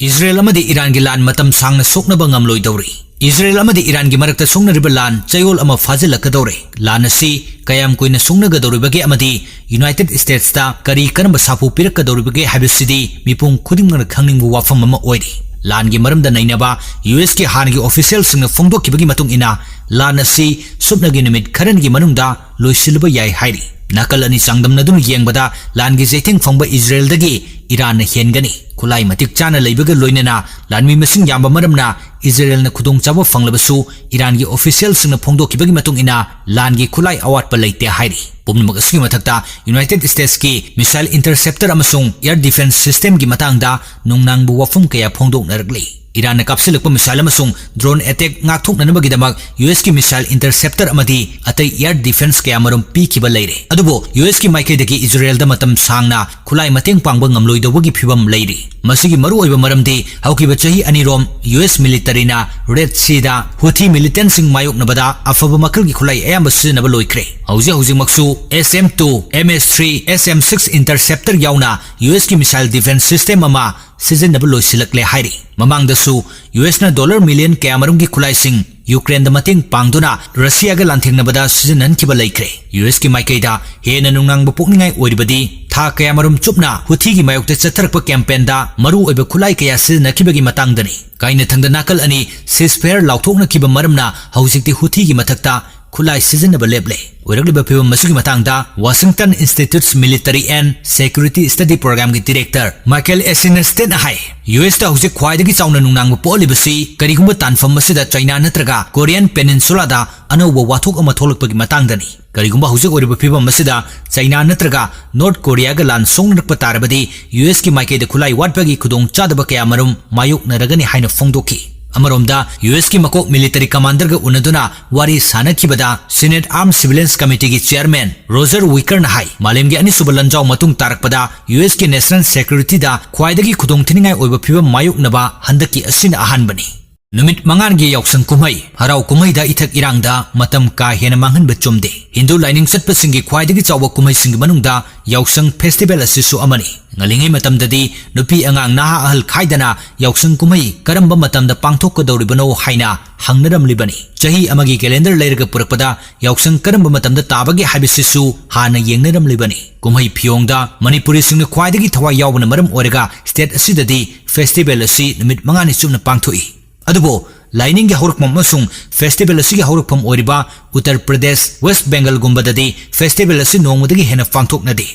ꯏꯖꯔꯦꯜ ꯑꯃꯗꯤ ꯏꯔꯥꯟꯒꯤ ꯂꯥꯟ ꯃꯇꯝ ꯁꯥꯡꯅ ꯁꯣꯛꯅꯕ ꯉꯝꯂꯣꯏꯗꯧꯔꯤ꯫ ꯏꯖꯔꯦꯜ ꯑꯃꯗꯤ ꯏꯔꯥꯟꯒꯤ ꯃꯔꯛꯇ ꯁꯣꯛꯅꯔꯤꯕ ꯂꯥꯟ ꯆꯌꯣꯜ ꯑꯃ ꯐꯥꯖꯤꯜꯂꯛꯀꯗꯧꯔꯦ꯫ ꯂꯥꯟ ꯑꯁꯤ ꯀꯌꯥꯝ ꯀꯨꯏꯅ ꯁꯣꯛꯅꯒꯗꯧꯔꯤꯕꯒꯦ ꯑꯃꯗꯤ ꯌꯨꯅꯥꯏꯇꯦꯗ ꯁ꯭ꯇꯦꯠꯁꯇ ꯀꯔꯤ ꯀꯔꯝꯕ ꯁꯥꯐꯨ ꯄꯤꯔꯛꯀꯗꯧꯔꯤꯕꯒꯦ ꯍꯥꯏꯕꯁꯤꯗꯤ ꯃꯤꯄꯨꯝ ꯈꯨꯗꯤꯡꯃꯛꯅ ꯈꯪꯅꯤꯡꯕ ꯋꯥꯐꯝ ꯑꯃ ꯑꯣꯏꯔꯤ꯫ ꯂꯥꯟꯒꯤ ꯃꯔꯝꯗ ꯅꯩꯅꯕ ꯌꯨ ꯑꯦꯁꯀꯤ ꯍꯥꯟꯅꯒꯤ ꯑꯣꯐꯤꯁꯤꯌꯦꯜꯁꯤꯡꯅ ꯐꯣꯡꯗꯣꯛꯈꯤꯕꯒꯤ ꯃꯇꯨꯡ ꯏꯟꯅ, ꯂꯥꯟ ꯑꯁꯤ ꯁꯨꯞꯅꯒꯤ ꯅꯨꯃꯤꯠ ꯈꯔꯅꯤꯒꯤ ꯃꯅꯨꯡꯗ ꯂꯣꯏꯁꯤꯜꯂꯕ ꯌꯥꯏ ꯍꯥꯏꯔꯤ꯫ ꯅꯥꯀꯜ ꯑꯅꯤ ꯆꯥꯡꯗꯝꯅꯗꯨꯅ ꯌꯦꯡꯕꯗ ꯂꯥꯟꯒꯤ ꯆꯩꯊꯦꯡ ꯐꯪꯕ ꯏꯖꯔꯦꯜꯗꯒꯤ ꯏꯔꯥꯟꯅ ꯍꯦꯟꯒꯅꯤ꯫ ꯈꯨꯠꯂꯥꯏ ꯃꯇꯤꯛ ꯆꯥꯅ ꯂꯩꯕꯒ ꯂꯣꯏꯅꯅ ꯂꯥꯟꯃꯤ ꯃꯁꯤꯡ ꯌꯥꯝꯕ ꯃꯔꯝꯅ ꯏꯖꯔꯦꯜꯅ ꯈꯨꯗꯣꯡꯆꯥꯕ ꯐꯪꯂꯕꯁꯨ, ꯏꯔꯥꯟꯒꯤ ꯑꯣꯐꯤꯁꯤꯌꯦꯜꯁꯤꯡꯅ ꯐꯣꯡꯗꯣꯛꯈꯤꯕꯒꯤ ꯃꯇꯨꯡ ꯏꯟꯅ ꯂꯥꯟꯒꯤ ꯈꯨꯠꯂꯥꯏ ꯑꯋꯥꯠꯄ ꯂꯩꯇꯦ ꯍꯥꯏꯔꯤ꯫ ꯄꯨꯝꯅꯃꯛ ꯑꯁꯤꯒꯤ ꯃꯊꯛꯇ ꯌꯨꯅꯥꯏꯇꯦꯗ ꯁ꯭ꯇꯦꯠꯁꯀꯤ ꯃꯤꯁꯥꯏꯜ ꯏꯟꯇꯔꯁꯦꯞꯇꯔ ꯑꯃꯁꯨꯡ ꯑꯦꯌꯔ ꯗꯤꯐꯦꯟꯁ ꯁꯤꯁꯇꯦꯝꯒꯤ ꯃꯇꯥꯡꯗ ꯅꯨꯡꯅꯥꯡꯕ ꯋꯥꯐꯝ ꯀꯌꯥ ꯐꯣꯡꯗꯣꯛꯅꯔꯛꯂꯤ꯫ ꯏꯔꯥꯟꯅ ꯀꯥꯞꯁꯤꯜꯂꯛꯄ ꯃꯤꯁꯥꯏꯜ ꯑꯃꯁꯨꯡ ꯗ꯭ꯔꯣꯟ ꯑꯦꯇꯦꯛ ꯉꯥꯛꯊꯣꯛꯅꯅꯕꯒꯤꯗꯃꯛ ꯌꯨ ꯑꯦꯁꯀꯤ ꯃꯤꯁꯥꯏꯜ ꯏꯟꯇꯔꯁꯦꯞꯇꯔ ꯑꯃꯗꯤ ꯑꯇꯩ ꯑꯦꯌꯔ ꯗꯤꯐꯦꯟꯁ ꯀꯌꯥꯃꯔꯨꯝ ꯄꯤꯈꯤꯕ ꯂꯩꯔꯦ꯫ ꯑꯗꯨꯕꯨ ꯌꯨ ꯑꯦꯁꯀꯤ ꯃꯥꯏꯀꯩꯗꯒꯤ ꯏꯖꯔꯦꯜꯗ ꯃꯇꯝ ꯁꯥꯡꯅ ꯈꯨꯠꯂꯥꯏ ꯃꯇꯦꯡ ꯄꯥꯡꯕ ꯉꯝꯂꯣꯏꯗꯧꯕꯒꯤ ꯐꯤꯕꯝ ꯂꯩꯔꯤ꯫ ꯃꯁꯤꯒꯤ ꯃꯔꯨꯑꯣꯏꯕ ꯃꯔꯝꯗꯤ ꯍꯧꯈꯤꯕ ꯆꯍꯤ ꯑꯅꯤꯔꯣꯝ ꯌꯨ ꯑꯦꯁ ꯃꯤꯂꯤꯇꯔꯤꯅ ꯔꯦꯗ ꯁꯤꯗ ꯍꯨꯊꯤ ꯃꯤꯂꯤꯇꯦꯟꯁꯤꯡ ꯃꯥꯌꯣꯛꯅꯕꯗ ꯑꯐꯕ ꯃꯈꯜꯒꯤ ꯈꯨꯠꯂꯥꯏ ꯑꯌꯥꯝꯕ ꯁꯤꯖꯤꯟꯅꯕ ꯂꯣꯏꯈ꯭ꯔꯦ꯫ ꯍꯧꯖꯤꯛ ꯍꯧꯖꯤꯛꯃꯛꯁꯨ ꯑꯦꯁ ꯑꯦꯝ ꯇꯨ, ꯑꯦꯝ ꯑꯦꯁ ꯊ꯭ꯔꯤ, ꯑꯦꯁ ꯑꯦꯝ ꯁꯤꯛꯁ ꯏꯟꯇꯔꯁꯦꯞꯇꯔ ꯌꯥꯎꯅ ꯌꯨ ꯑꯦꯁꯀꯤ ꯃꯤꯁꯥꯏꯜ ꯗꯤꯐꯦꯟꯁ ꯁꯤꯁꯇꯦꯝ ꯑꯃ ꯁꯤꯖꯤꯟꯅꯕ ꯂꯣꯏꯁꯤꯜꯂꯛꯂꯦ ꯍꯥꯏꯔꯤ꯫ ꯃꯃꯥꯡꯗꯁꯨ ꯌꯨ ꯑꯦꯁꯅ ꯗꯣꯂꯔ ꯃꯤꯂꯤꯌꯟ ꯀꯌꯥꯃꯔꯨꯝꯒꯤ ꯈꯨꯠꯂꯥꯏꯁꯤꯡ ꯌꯨꯀ꯭ꯔꯦꯟꯗ ꯃꯇꯦꯡ ꯄꯥꯡꯗꯨꯅ ꯔꯁꯤꯌꯥꯒ ꯂꯥꯟꯊꯦꯡꯅꯕꯗ ꯁꯤꯖꯤꯟꯅꯍꯟꯈꯤꯕ ꯂꯩꯈ꯭ꯔꯦ꯫ ꯌꯨ ꯑꯦꯁꯀꯤ ꯃꯥꯏꯀꯩꯗ ꯍꯦꯟꯅ ꯅꯨꯡꯅꯥꯡꯕ ꯄꯣꯛꯅꯤꯡꯉꯥꯏ ꯑꯣꯏꯔꯤꯕꯗꯤ ꯊꯥ ꯀꯌꯥꯃꯔꯨꯝ ꯆꯨꯞꯅ ꯍꯨꯊꯤꯒꯤ ꯃꯥꯌꯣꯛꯇ ꯆꯠꯊꯔꯛꯄ ꯀꯦꯝꯄꯦꯟꯗ ꯃꯔꯨꯑꯣꯏꯕ ꯈꯨꯠꯂꯥꯏ ꯀꯌꯥ ꯁꯤꯖꯤꯟꯅꯈꯤꯕꯒꯤ ꯃꯇꯥꯡꯗꯅꯤ꯫ ꯀꯥꯏꯅꯊꯪꯗ ꯅꯥꯀꯜ ꯑꯅꯤ ceasefire ꯂꯥꯎꯊꯣꯛꯅꯈꯤꯕ ꯃꯔꯝꯅ ꯍꯧꯖꯤꯛꯇꯤ ꯍꯨꯊꯤꯒꯤ ꯃꯊꯛꯇ ꯈꯨꯠꯂꯥꯏ ꯁꯤꯖꯤꯟꯅꯕ ꯂꯦꯞꯂꯦ꯫ ꯑꯣꯏꯔꯛꯂꯤꯕ ꯐꯤꯕꯝ ꯑꯁꯤꯒꯤ ꯃꯇꯥꯡꯗ Washington Institute's Military and Security Study Programꯒꯤ director Michael Eisenstein ꯍꯥꯏ, ꯌꯨ ꯑꯦꯁꯇ ꯍꯧꯖꯤꯛ ꯈ꯭ꯋꯥꯏꯗꯒꯤ ꯆꯥꯎꯅ ꯅꯨꯡꯅꯥꯡꯕ ꯄꯣꯛꯍꯜꯂꯤꯕꯁꯤ ꯀꯔꯤꯒꯨꯝꯕ ꯇꯥꯟꯐꯝ ꯑꯁꯤꯗ ꯆꯥꯏꯅꯥ ꯅꯠꯇ꯭ꯔꯒ ꯀꯣꯔꯤꯌꯥꯟ ꯄꯦꯅꯤꯟꯁꯨꯂꯥꯗ ꯑꯅꯧꯕ ꯋꯥꯊꯣꯛ ꯑꯃ ꯊꯣꯛꯂꯛꯄꯒꯤ ꯃꯇꯥꯡꯗꯅꯤ꯫ ꯀꯔꯤꯒꯨꯝꯕ ꯍꯧꯖꯤꯛ ꯑꯣꯏꯔꯤꯕ ꯐꯤꯕꯝ ꯑꯁꯤꯗ ꯆꯥꯏꯅꯥ ꯅꯠꯇ꯭ꯔꯒ ꯅꯣꯔꯠ ꯀꯣꯔꯤꯌꯥꯒ ꯂꯥꯟ ꯁꯣꯛꯅꯔꯛꯄ ꯇꯥꯔꯕꯗꯤ, ꯌꯨ ꯑꯦꯁꯀꯤ ꯃꯥꯏꯀꯩꯗ ꯈꯨꯠꯂꯥꯏ ꯋꯥꯠꯄꯒꯤ ꯈꯨꯗꯣꯡꯆꯥꯗꯕ ꯀꯌꯥꯃꯔꯨꯝ ꯃꯥꯌꯣꯛꯅꯔꯒꯅꯤ ꯍꯥꯏꯅ ꯐꯣꯡꯗꯣꯛꯈꯤ꯫ ꯑꯃꯔꯣꯝꯗ, ꯌꯨ ꯑꯦꯁꯀꯤ ꯃꯀꯣꯛ ꯃꯤꯂꯤꯇꯔꯤ ꯀꯃꯥꯟꯗꯔꯒ ꯎꯅꯗꯨꯅ ꯋꯥꯔꯤ ꯁꯥꯅꯈꯤꯕꯗ Senate Armed Surveillance Committeeꯒꯤ chairman Roger Wikerꯅ ꯍꯥꯏ, ꯃꯥꯂꯦꯝꯒꯤ ꯑꯅꯤꯁꯨꯕ ꯂꯥꯟꯖꯥꯎ ꯃꯇꯨꯡ ꯇꯥꯔꯛꯄꯗ ꯌꯨ ꯑꯦꯁꯀꯤ national securityꯗ ꯈ꯭ꯋꯥꯏꯗꯒꯤ ꯈꯨꯗꯣꯡꯊꯤꯅꯤꯡꯉꯥꯏ ꯑꯣꯏꯕ ꯐꯤꯕꯝ ꯃꯥꯌꯣꯛꯅꯕ ꯍꯟꯗꯛꯀꯤ ꯑꯁꯤꯅ ꯑꯍꯥꯟꯕꯅꯤ꯫ ꯅꯨꯃꯤꯠ ꯃꯉꯥꯅꯤꯒꯤ ꯌꯥꯎꯁꯪ ꯀꯨꯝꯍꯩ꯫ ꯍꯔꯥꯎ ꯀꯨꯝꯍꯩꯗ ꯏꯊꯛ ꯏꯔꯥꯡꯗ ꯃꯇꯝ ꯀꯥ ꯍꯦꯟꯅ ꯃꯥꯡꯍꯟꯕ ꯆꯨꯝꯗꯦ꯫ ꯍꯤꯟꯗꯨ ꯂꯥꯏꯅꯤꯡ ꯆꯠꯄꯁꯤꯡꯒꯤ ꯈ꯭ꯋꯥꯏꯗꯒꯤ ꯆꯥꯎꯕ ꯀꯨꯝꯍꯩꯁꯤꯡꯒꯤ ꯃꯅꯨꯡꯗ ꯌꯥꯎꯁꯪ ꯐꯦꯁꯇꯤꯚꯦꯜ ꯑꯁꯤꯁꯨ ꯑꯃꯅꯤ꯫ ꯉꯜꯂꯤꯉꯩ ꯃꯇꯝꯗꯗꯤ ꯅꯨꯄꯤ ꯑꯉꯥꯡ ꯅꯍꯥ ꯑꯍꯜ ꯈꯥꯏꯗꯅ ꯌꯥꯎꯁꯪ ꯀꯨꯝꯍꯩ ꯀꯔꯝꯕ ꯃꯇꯝꯗ ꯄꯥꯡꯊꯣꯛꯀꯗꯧꯔꯤꯕꯅꯣ ꯍꯥꯏꯅ ꯍꯪꯅꯔꯝꯂꯤꯕꯅꯤ꯫ ꯆꯍꯤ ꯑꯃꯒꯤ ꯀꯦꯂꯦꯟꯗꯔ ꯂꯩꯔꯒ ꯄꯨꯔꯛꯄꯗ ꯌꯥꯎꯁꯪ ꯀꯔꯝꯕ ꯃꯇꯝꯗ ꯇꯥꯕꯒꯦ ꯍꯥꯏꯕꯁꯤꯁꯨ ꯍꯥꯟꯅ ꯌꯦꯡꯅꯔꯝꯂꯤꯕꯅꯤ꯫ ꯀꯨꯝꯍꯩ ꯐꯤꯌꯣꯡꯗ ꯃꯅꯤꯄꯨꯔꯤꯁꯤꯡꯅ ꯈ꯭ꯋꯥꯏꯗꯒꯤ ꯊꯋꯥꯏ ꯌꯥꯎꯕꯅ ꯃꯔꯝ ꯑꯣꯏꯔꯒ ꯁ꯭ꯇꯦꯠ ꯑꯁꯤꯗꯗꯤ ꯐꯦꯁꯇꯤꯚꯦꯜ ꯑꯁꯤ ꯅꯨꯃꯤꯠ ꯃꯉꯥꯅꯤ ꯆꯨꯞꯅ ꯄꯥꯡꯊꯣꯛꯏ꯫ ꯑꯗꯨꯕꯨ ꯂꯥꯏꯅꯤꯡꯒꯤ ꯍꯧꯔꯛꯐꯝ ꯑꯃꯁꯨꯡ ꯐꯦꯁꯇꯤꯚꯦꯜ ꯑꯁꯤꯒꯤ ꯍꯧꯔꯛꯐꯝ ꯑꯣꯏꯔꯤꯕ ꯎꯠꯇꯔ ꯄ꯭ꯔꯗꯦꯁ, ꯋꯦꯁ ꯕꯦꯡꯒꯜꯒꯨꯝꯕꯗꯗꯤ ꯐꯦꯁꯇꯤꯚꯦꯜ ꯑꯁꯤ ꯅꯣꯡꯃꯗꯒꯤ ꯍꯦꯟꯅ ꯄꯥꯡꯊꯣꯛꯅꯗꯦ꯫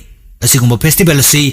ꯑꯁꯤꯒꯨꯝꯕ ꯐꯦꯁꯇꯤꯚꯦꯜ ꯑꯁꯤ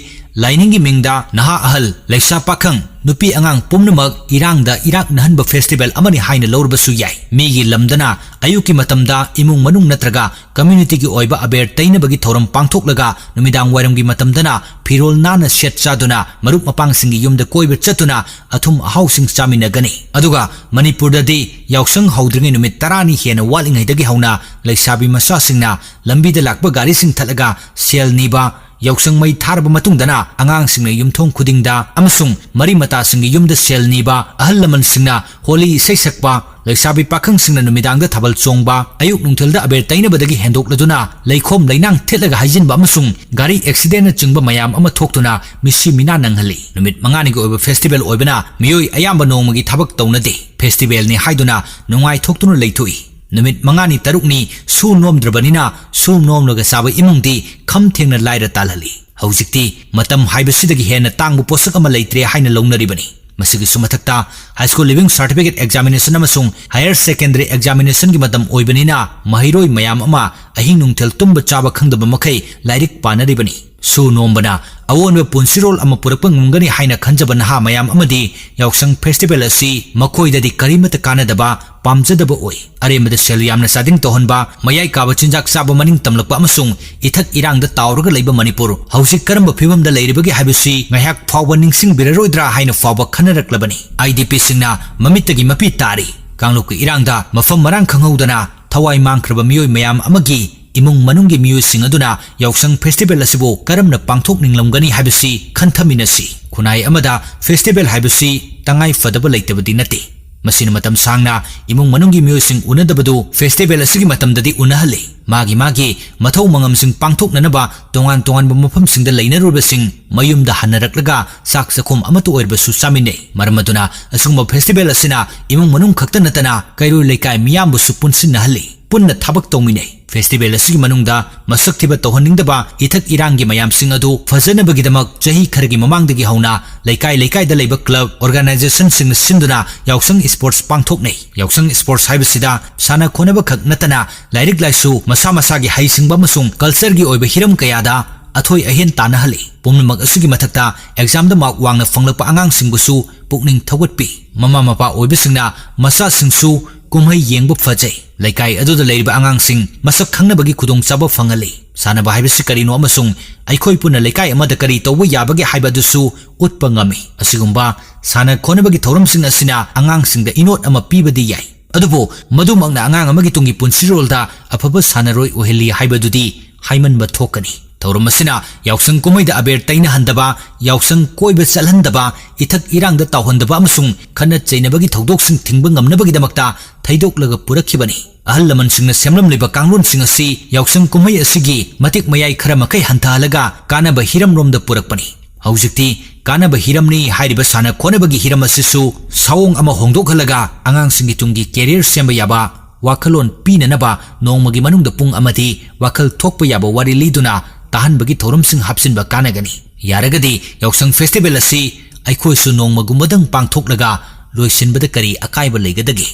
ꯂꯥꯏꯅꯤꯡꯒꯤ ꯃꯤꯡꯗ ꯅꯍꯥ ꯑꯍꯜ, ꯂꯩꯁꯥ ꯄꯥꯈꯪ, ꯅꯨꯄꯤ ꯑꯉꯥꯡ ꯄꯨꯝꯅꯃꯛ ꯏꯔꯥꯡꯗ ꯏꯔꯥꯛꯅꯍꯟꯕ ꯐꯦꯁꯇꯤꯚꯦꯜ ꯑꯃꯅꯤ ꯍꯥꯏꯅ ꯂꯧꯔꯕꯁꯨ ꯌꯥꯏ꯫ ꯃꯤꯒꯤ ꯂꯝꯗꯅ ꯑꯌꯨꯛꯀꯤ ꯃꯇꯝꯗ ꯏꯃꯨꯡ ꯃꯅꯨꯡ ꯅꯠꯇ꯭ꯔꯒ ꯀꯝꯃ꯭ꯌꯨꯅꯤꯇꯤꯒꯤ ꯑꯣꯏꯕ ꯑꯕꯦꯔ ꯇꯩꯅꯕꯒꯤ ꯊꯧꯔꯝ ꯄꯥꯡꯊꯣꯛꯂꯒ ꯅꯨꯃꯤꯗꯥꯡ ꯋꯥꯏꯔꯝꯒꯤ ꯃꯇꯝꯗꯅ ꯐꯤꯔꯣꯜ ꯅꯥꯟꯅ ꯁꯦꯠ ꯆꯥꯗꯨꯅ ꯃꯔꯨꯞ ꯃꯄꯥꯡꯁꯤꯡꯒꯤ ꯌꯨꯝꯗ ꯀꯣꯏꯕ ꯆꯠꯇꯨꯅ ꯑꯊꯨꯝ ꯑꯍꯥꯎꯁꯤꯡ ꯆꯥꯃꯤꯟꯅꯒꯅꯤ꯫ ꯑꯗꯨꯒ ꯃꯅꯤꯄꯨꯔꯗꯗꯤ ꯌꯥꯎꯁꯪ ꯍꯧꯗ꯭ꯔꯤꯉꯩ ꯅꯨꯃꯤꯠ ꯇꯔꯥꯅꯤ ꯍꯦꯟꯅ ꯋꯥꯠꯂꯤꯉꯩꯗꯒꯤ ꯍꯧꯅ ꯂꯩꯁꯥꯕꯤ ꯃꯆꯥꯁꯤꯡꯅ ꯂꯝꯕꯤꯗ ꯂꯥꯛꯄ ꯒꯥꯔꯤꯁꯤꯡ ꯊꯠꯂꯒ ꯁꯦꯜ ꯅꯤꯕ, ꯌꯥꯎꯁꯪ ꯃꯩ ꯊꯥꯔꯕ ꯃꯇꯨꯡꯗꯅ ꯑꯉꯥꯡꯁꯤꯡꯅ ꯌꯨꯝꯊꯣꯡ ꯈꯨꯗꯤꯡꯗ ꯑꯃꯁꯨꯡ ꯃꯔꯤ ꯃꯇꯥꯁꯤꯡꯒꯤ ꯌꯨꯝꯗ ꯁꯦꯜ ꯅꯤꯕ, ꯑꯍꯜ ꯂꯃꯟꯁꯤꯡꯅ ꯍꯣꯂꯤ ꯏꯁꯩ ꯁꯛꯄ, ꯂꯩꯁꯥꯕꯤ ꯄꯥꯈꯪꯁꯤꯡꯅ ꯅꯨꯃꯤꯗꯥꯡꯗ ꯊꯥꯕꯜ ꯆꯣꯡꯕ, ꯑꯌꯨꯛ ꯅꯨꯡꯊꯤꯜꯗ ꯑꯕꯦꯔ ꯇꯩꯅꯕꯗꯒꯤ ꯍꯦꯟꯗꯣꯛꯂꯗꯨꯅ ꯂꯩꯈꯣꯝ ꯂꯩꯅꯥꯡ ꯊꯤꯠꯂꯒ ꯍꯩꯖꯤꯟꯕ ꯑꯃꯁꯨꯡ ꯒꯥꯔꯤ ꯑꯦꯛꯁꯤꯗꯦꯟꯅꯆꯤꯡꯕ ꯃꯌꯥꯝ ꯑꯃ ꯊꯣꯛꯇꯨꯅ ꯃꯤꯁꯤ ꯃꯤꯅꯥ ꯅꯪꯍꯜꯂꯤ꯫ ꯅꯨꯃꯤꯠ ꯃꯉꯥꯅꯤꯒꯤ ꯑꯣꯏꯕ ꯐꯦꯁꯇꯤꯚꯦꯜ ꯑꯣꯏꯕꯅ ꯃꯤꯑꯣꯏ ꯑꯌꯥꯝꯕ ꯅꯣꯡꯃꯒꯤ ꯊꯕꯛ ꯇꯧꯅꯗꯦ꯫ ꯐꯦꯁꯇꯤꯚꯦꯜꯅꯤ ꯍꯥꯏꯗꯨꯅ ꯅꯨꯡꯉꯥꯏꯊꯣꯛꯇꯨꯅ ꯂꯩꯊꯣꯛꯏ꯫ ꯅꯨꯃꯤꯠ ꯃꯉꯥꯅꯤ ꯇꯔꯨꯛꯅꯤ ꯁꯨ ꯅꯣꯝꯗ꯭ꯔꯕꯅꯤꯅ ꯁꯨ ꯅꯣꯝꯂꯒ ꯆꯥꯕ ꯏꯃꯨꯡꯗꯤ ꯈꯝ ꯊꯦꯡꯅ ꯂꯥꯏꯔ ꯇꯥꯜꯍꯜꯂꯤ꯫ ꯍꯧꯖꯤꯛꯇꯤ ꯃꯇꯝ ꯍꯥꯏꯕꯁꯤꯗꯒꯤ ꯍꯦꯟꯅ ꯇꯥꯡꯕ ꯄꯣꯠꯁꯛ ꯑꯃ ꯂꯩꯇ꯭ꯔꯦ ꯍꯥꯏꯅ ꯂꯧꯅꯔꯤꯕꯅꯤ꯫ ꯃꯁꯤꯒꯤꯁꯨ ꯃꯊꯛꯇ high school leaving certificate examination ꯑꯃꯁꯨꯡ ꯍꯥꯌꯔ ꯁꯦꯀꯦꯟꯗꯔꯤ ꯑꯦꯛꯖꯥꯃꯤꯅꯦꯁꯟꯒꯤ ꯃꯇꯝ ꯑꯣꯏꯕꯅꯤꯅ ꯃꯍꯩꯔꯣꯏ ꯃꯌꯥꯝ ꯑꯃ ꯑꯍꯤꯡ ꯅꯨꯡꯊꯤꯜ ꯇꯨꯝꯕ ꯆꯥꯕ ꯈꯪꯗꯕ ꯃꯈꯩ ꯂꯥꯏꯔꯤꯛ ꯄꯥꯅꯔꯤꯕꯅꯤ꯫ ꯁꯨ ꯅꯣꯝꯕꯅ ꯑꯑꯣꯟꯕ ꯄꯨꯟꯁꯤꯔꯣꯜ ꯑꯃ ꯄꯨꯔꯛꯄ ꯉꯝꯒꯅꯤ ꯍꯥꯏꯅ ꯈꯟꯖꯕ ꯅꯍꯥ ꯃꯌꯥꯝ ꯑꯃꯗꯤ ꯌꯥꯎꯁꯪ ꯐꯦꯁꯇꯤꯚꯦꯜ ꯑꯁꯤ ꯃꯈꯣꯏꯗꯗꯤ ꯀꯔꯤꯃꯠꯇ ꯀꯥꯟꯅꯗꯕ, ꯄꯥꯝꯖꯗꯕ ꯑꯣꯏ꯫ ꯑꯔꯦꯝꯕꯗ ꯁꯦꯜ ꯌꯥꯝꯅ ꯆꯥꯗꯤꯡ ꯇꯧꯍꯟꯕ, ꯃꯌꯥꯏ ꯀꯥꯕ ꯆꯤꯟꯖꯥꯛ ꯆꯥꯕ ꯃꯅꯤꯡ ꯇꯝꯂꯛꯄ ꯑꯃꯁꯨꯡ ꯏꯊꯛ ꯏꯔꯥꯡꯗ ꯇꯥꯎꯔꯒ ꯂꯩꯕ ꯃꯅꯤꯄꯨꯔ ꯍꯧꯖꯤꯛ ꯀꯔꯝꯕ ꯐꯤꯕꯝꯗ ꯂꯩꯔꯤꯕꯒꯦ ꯍꯥꯏꯕꯁꯤ ꯉꯥꯏꯍꯥꯛ ꯐꯥꯎꯕ ꯅꯤꯡꯁꯤꯡꯕꯤꯔꯔꯣꯏꯗ꯭ꯔꯥ ꯍꯥꯏꯅ ꯐꯥꯎꯕ ꯈꯟꯅꯔꯛꯂꯕꯅꯤ꯫ ꯑꯥꯏ ꯗꯤ ꯄꯤꯁꯤꯡꯅ ꯃꯃꯤꯠꯇꯒꯤ ꯃꯄꯤ ꯇꯥꯔꯤ꯫ ꯀꯥꯡꯂꯨꯞꯀꯤ ꯏꯔꯥꯡꯗ ꯃꯐꯝ ꯃꯔꯥꯡ ꯈꯪꯍꯧꯗꯅ ꯊꯋꯥꯏ ꯃꯥꯡꯈ꯭ꯔꯕ ꯃꯤꯑꯣꯏ ꯃꯌꯥꯝ ꯑꯃꯒꯤ ꯏꯃꯨꯡ ꯃꯅꯨꯡꯒꯤ ꯃꯤꯑꯣꯏꯁꯤꯡ ꯑꯗꯨꯅ ꯌꯥꯎꯁꯪ ꯐꯦꯁꯇꯤꯚꯦꯜ ꯑꯁꯤꯕꯨ ꯀꯔꯝꯅ ꯄꯥꯡꯊꯣꯛꯅꯤꯡꯂꯝꯒꯅꯤ ꯍꯥꯏꯕꯁꯤ ꯈꯟꯊꯃꯤꯟꯅꯁꯤ꯫ ꯈꯨꯟꯅꯥꯏ ꯑꯃꯗ ꯐꯦꯁꯇꯤꯚꯦꯜ ꯍꯥꯏꯕꯁꯤ ꯇꯉꯥꯏ ꯐꯗꯕ ꯂꯩꯇꯕꯗꯤ ꯅꯠꯇꯦ꯫ ꯃꯁꯤꯅ ꯃꯇꯝ ꯁꯥꯡꯅ ꯏꯃꯨꯡ ꯃꯅꯨꯡꯒꯤ ꯃꯤꯑꯣꯏꯁꯤꯡ ꯎꯅꯗꯕꯗꯨ festival ꯑꯁꯤꯒꯤ ꯃꯇꯝꯗꯗꯤ ꯎꯅꯍꯜꯂꯤ꯫ ꯃꯥꯒꯤ ꯃꯥꯒꯤ ꯃꯊꯧ ꯃꯉꯝꯁꯤꯡ ꯄꯥꯡꯊꯣꯛꯅꯅꯕ ꯇꯣꯉꯥꯟ ꯇꯣꯉꯥꯟꯕ ꯃꯐꯝꯁꯤꯡꯗ ꯂꯩꯅꯔꯨꯔꯕꯁꯤꯡ ꯃꯌꯨꯝꯗ ꯍꯟꯅꯔꯛꯂꯒ ꯆꯥꯛ ꯆꯥꯛꯈꯨꯝ ꯑꯃꯠꯇ ꯑꯣꯏꯔꯕꯁꯨ ꯆꯥꯃꯤꯟꯅꯩ꯫ ꯃꯔꯝ ꯑꯗꯨꯅ ꯑꯁꯤꯒꯨꯝꯕ festival ꯑꯁꯤꯅ ꯏꯃꯨꯡ ꯃꯅꯨꯡ ꯈꯛꯇ ꯅꯠꯇꯅ ꯀꯩꯔꯣꯏ ꯂꯩꯀꯥꯏ ꯃꯤꯌꯥꯝꯕꯨꯁꯨ ꯄꯨꯟꯁꯤꯟꯅꯍꯜꯂꯤ꯫ ꯄꯨꯟꯅ ꯊꯕꯛ ꯇꯧꯃꯤꯟꯅꯩ꯫ Festival ꯑꯁꯤꯒꯤ ꯃꯅꯨꯡꯗ ꯃꯁꯛ ꯊꯤꯕ ꯇꯧꯍꯟꯅꯤꯡꯗꯕ ꯏꯊꯛ ꯏꯔꯥꯡꯒꯤ ꯃꯌꯥꯝꯁꯤꯡ ꯑꯗꯨ ꯐꯖꯅꯕꯒꯤꯗꯃꯛ ꯆꯍꯤ ꯈꯔꯒꯤ ꯃꯃꯥꯡꯗꯒꯤ ꯍꯧꯅ ꯂꯩꯀꯥꯏ ꯂꯩꯀꯥꯏꯗ ꯂꯩꯕ club organizationꯁꯤꯡꯅ ꯁꯤꯟꯗꯨꯅ ꯌꯥꯎꯁꯪ sports ꯄꯥꯡꯊꯣꯛꯅꯩ꯫ ꯌꯥꯎꯁꯪ sports ꯍꯥꯏꯕꯁꯤꯗ ꯁꯥꯟꯅ ꯈꯣꯠꯅꯕ ꯈꯛ ꯅꯠꯇꯅ ꯂꯥꯏꯔꯤꯛ ꯂꯥꯏꯁꯨ, ꯃꯁꯥ ꯃꯁꯥꯒꯤ ꯍꯩꯁꯤꯡꯕ ꯑꯃꯁꯨꯡ cultureꯒꯤ ꯑꯣꯏꯕ ꯍꯤꯔꯝ ꯀꯌꯥꯗ ꯑꯊꯣꯏ ꯑꯍꯦꯟ ꯇꯥꯟꯅꯍꯜꯂꯤ꯫ ꯄꯨꯝꯅꯃꯛ ꯑꯁꯤꯒꯤ ꯃꯊꯛꯇ examꯗ mark ꯋꯥꯡꯅ ꯐꯪꯂꯛꯄ ꯑꯉꯥꯡꯁꯤꯡꯕꯨꯁꯨ ꯄꯨꯛꯅꯤꯡ ꯊꯧꯒꯠꯄꯤ꯫ ꯃꯃꯥ ꯃꯄꯥ ꯑꯣꯏꯕꯁꯤꯡꯅ ꯃꯆꯥꯁꯤꯡꯁꯨ ꯀꯨꯝꯍꯩ ꯌꯦꯡꯕ ꯐꯖꯩ꯫ ꯂꯩꯀꯥꯏ ꯑꯗꯨꯗ ꯂꯩꯔꯤꯕ ꯑꯉꯥꯡꯁꯤꯡ ꯃꯁꯛ ꯈꯪꯅꯕꯒꯤ ꯈꯨꯗꯣꯡꯆꯥꯕ ꯐꯪꯍꯜꯂꯤ꯫ ꯁꯥꯟꯅꯕ ꯍꯥꯏꯕꯁꯤ ꯀꯔꯤꯅꯣ ꯑꯃꯁꯨꯡ ꯑꯩꯈꯣꯏ ꯄꯨꯟꯅ ꯂꯩꯀꯥꯏ ꯑꯃꯗ ꯀꯔꯤ ꯇꯧꯕ ꯌꯥꯕꯒꯦ ꯍꯥꯏꯕ ꯑꯗꯨꯁꯨ ꯎꯠꯄ ꯉꯝꯃꯤ꯫ ꯑꯁꯤꯒꯨꯝꯕ ꯁꯥꯟꯅ ꯈꯣꯠꯅꯕꯒꯤ ꯊꯧꯔꯝꯁꯤꯡ ꯑꯁꯤꯅ ꯑꯉꯥꯡꯁꯤꯡꯗ ꯏꯅꯣꯠ ꯑꯃ ꯄꯤꯕꯗꯤ ꯌꯥꯏ, ꯑꯗꯨꯕꯨ ꯃꯗꯨꯃꯛꯅ ꯑꯉꯥꯡ ꯑꯃꯒꯤ ꯇꯨꯡꯒꯤ ꯄꯨꯟꯁꯤꯔꯣꯜꯗ ꯑꯐꯕ ꯁꯥꯟꯅꯔꯣꯏ ꯑꯣꯏꯍꯜꯂꯤ ꯍꯥꯏꯕꯗꯨꯗꯤ ꯍꯥꯏꯃꯟꯕ ꯊꯣꯛꯀꯅꯤ꯫ ꯊꯧꯔꯝ ꯑꯁꯤꯅ ꯌꯥꯎꯁꯪ ꯀꯨꯝꯍꯩꯗ ꯑꯕꯦꯔ ꯇꯩꯅꯍꯟꯗꯕ, ꯌꯥꯎꯁꯪ ꯀꯣꯏꯕ ꯆꯠꯍꯟꯗꯕ, ꯏꯊꯛ ꯏꯔꯥꯡꯗ ꯇꯥꯎꯍꯟꯗꯕ ꯑꯃꯁꯨꯡ ꯈꯠꯅ ꯆꯩꯅꯕꯒꯤ ꯊꯧꯗꯣꯛꯁꯤꯡ ꯊꯤꯡꯕ ꯉꯝꯅꯕꯒꯤꯗꯃꯛꯇ ꯊꯩꯗꯣꯛꯂꯒ ꯄꯨꯔꯛꯈꯤꯕꯅꯤ꯫ ꯑꯍꯜ ꯂꯃꯟꯁꯤꯡꯅ ꯁꯦꯝꯂꯝꯂꯤꯕ ꯀꯥꯡꯂꯣꯟꯁꯤꯡ ꯑꯁꯤ ꯌꯥꯎꯁꯪ ꯀꯨꯝꯍꯩ ꯑꯁꯤꯒꯤ ꯃꯇꯤꯛ ꯃꯌꯥꯏ ꯈꯔ ꯃꯈꯩ ꯍꯟꯊꯍꯜꯂꯒ ꯀꯥꯟꯅꯕ ꯍꯤꯔꯝꯔꯣꯝꯗ ꯄꯨꯔꯛꯄꯅꯤ꯫ ꯍꯧꯖꯤꯛꯇꯤ ꯀꯥꯟꯅꯕ ꯍꯤꯔꯝꯅꯤ ꯍꯥꯏꯔꯤꯕ ꯁꯥꯟꯅ ꯈꯣꯠꯅꯕꯒꯤ ꯍꯤꯔꯝ ꯑꯁꯤꯁꯨ ꯁꯥꯑꯣꯡ ꯑꯃ ꯍꯣꯡꯗꯣꯛꯍꯜꯂꯒ ꯑꯉꯥꯡꯁꯤꯡꯒꯤ ꯇꯨꯡꯒꯤ career ꯁꯦꯝꯕ ꯌꯥꯕ ꯋꯥꯈꯜꯂꯣꯟ ꯄꯤꯅꯅꯕ ꯅꯣꯡꯃꯒꯤ ꯃꯅꯨꯡꯗ ꯄꯨꯡ ꯑꯃꯗꯤ ꯋꯥꯈꯜ ꯊꯣꯛꯄ ꯌꯥꯕ ꯋꯥꯔꯤ ꯂꯤꯗꯨꯅ ꯇꯥꯍꯟꯕꯒꯤ ꯊꯧꯔꯝꯁꯤꯡ ꯍꯥꯞꯆꯤꯟꯕ ꯀꯥꯟꯅꯒꯅꯤ꯫ ꯌꯥꯔꯒꯗꯤ ꯌꯥꯎꯁꯪ festival ꯑꯁꯤ ꯑꯩꯈꯣꯏꯁꯨ ꯅꯣꯡꯃꯒꯨꯝꯕꯗꯪ ꯄꯥꯡꯊꯣꯛꯂꯒ ꯂꯣꯏꯁꯤꯟꯕꯗ ꯀꯔꯤ ꯑꯀꯥꯏꯕ ꯂꯩꯒꯗꯒꯦ?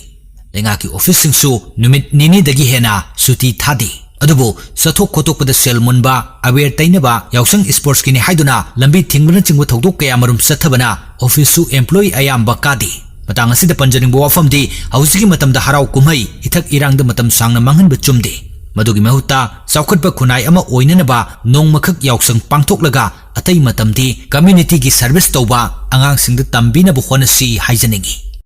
ꯂꯩꯉꯥꯛꯀꯤ officeꯁꯤꯡꯁꯨ ꯅꯨꯃꯤꯠ ꯅꯤꯅꯤꯗꯒꯤ ꯍꯦꯟꯅ ꯁꯨꯇꯤ ꯊꯥꯗꯦ꯫ ꯑꯗꯨꯕꯨ ꯆꯠꯊꯣꯛ ꯈꯣꯠꯇꯣꯛꯄꯗ ꯁꯦꯜ ꯃꯨꯟꯕ, ꯑꯕꯦꯔ ꯇꯩꯅꯕ, ꯌꯥꯎꯁꯪ sportsꯀꯤꯅꯤ ꯍꯥꯏꯗꯨꯅ ꯂꯝꯕꯤ ꯊꯤꯡꯕꯅꯆꯤꯡꯕ ꯊꯧꯗꯣꯛ ꯀꯌꯥꯃꯔꯨꯝ ꯆꯠꯊꯕꯅ officeꯁꯨ employee ꯑꯌꯥꯝꯕ ꯀꯥꯗꯦ꯫ ꯃꯇꯥꯡ ꯑꯁꯤꯗ ꯄꯟꯖꯅꯤꯡꯕ ꯋꯥꯐꯝꯗꯤ, ꯍꯧꯖꯤꯛꯀꯤ ꯃꯇꯝꯗ ꯍꯔꯥꯎ ꯀꯨꯝꯍꯩ, ꯏꯊꯛ ꯏꯔꯥꯡꯗ ꯃꯇꯝ ꯁꯥꯡꯅ ꯃꯥꯡꯍꯟꯕ ꯆꯨꯝꯗꯦ꯫ ꯃꯗꯨꯒꯤ ꯃꯍꯨꯠꯇ ꯆꯥꯎꯈꯠꯄ ꯈꯨꯟꯅꯥꯏ ꯑꯃ ꯑꯣꯏꯅꯅꯕ ꯅꯣꯡꯃꯈꯛ ꯌꯥꯎꯁꯪ ꯄꯥꯡꯊꯣꯛꯂꯒ ꯑꯇꯩ ꯃꯇꯝꯗꯤ communityꯒꯤ service ꯇꯧꯕ, ꯑꯉꯥꯡꯁꯤꯡꯗ ꯇꯝꯕꯤꯅꯕ ꯍꯣꯠꯅꯁꯤ ꯍꯥꯏꯖꯅꯤꯡꯏ꯫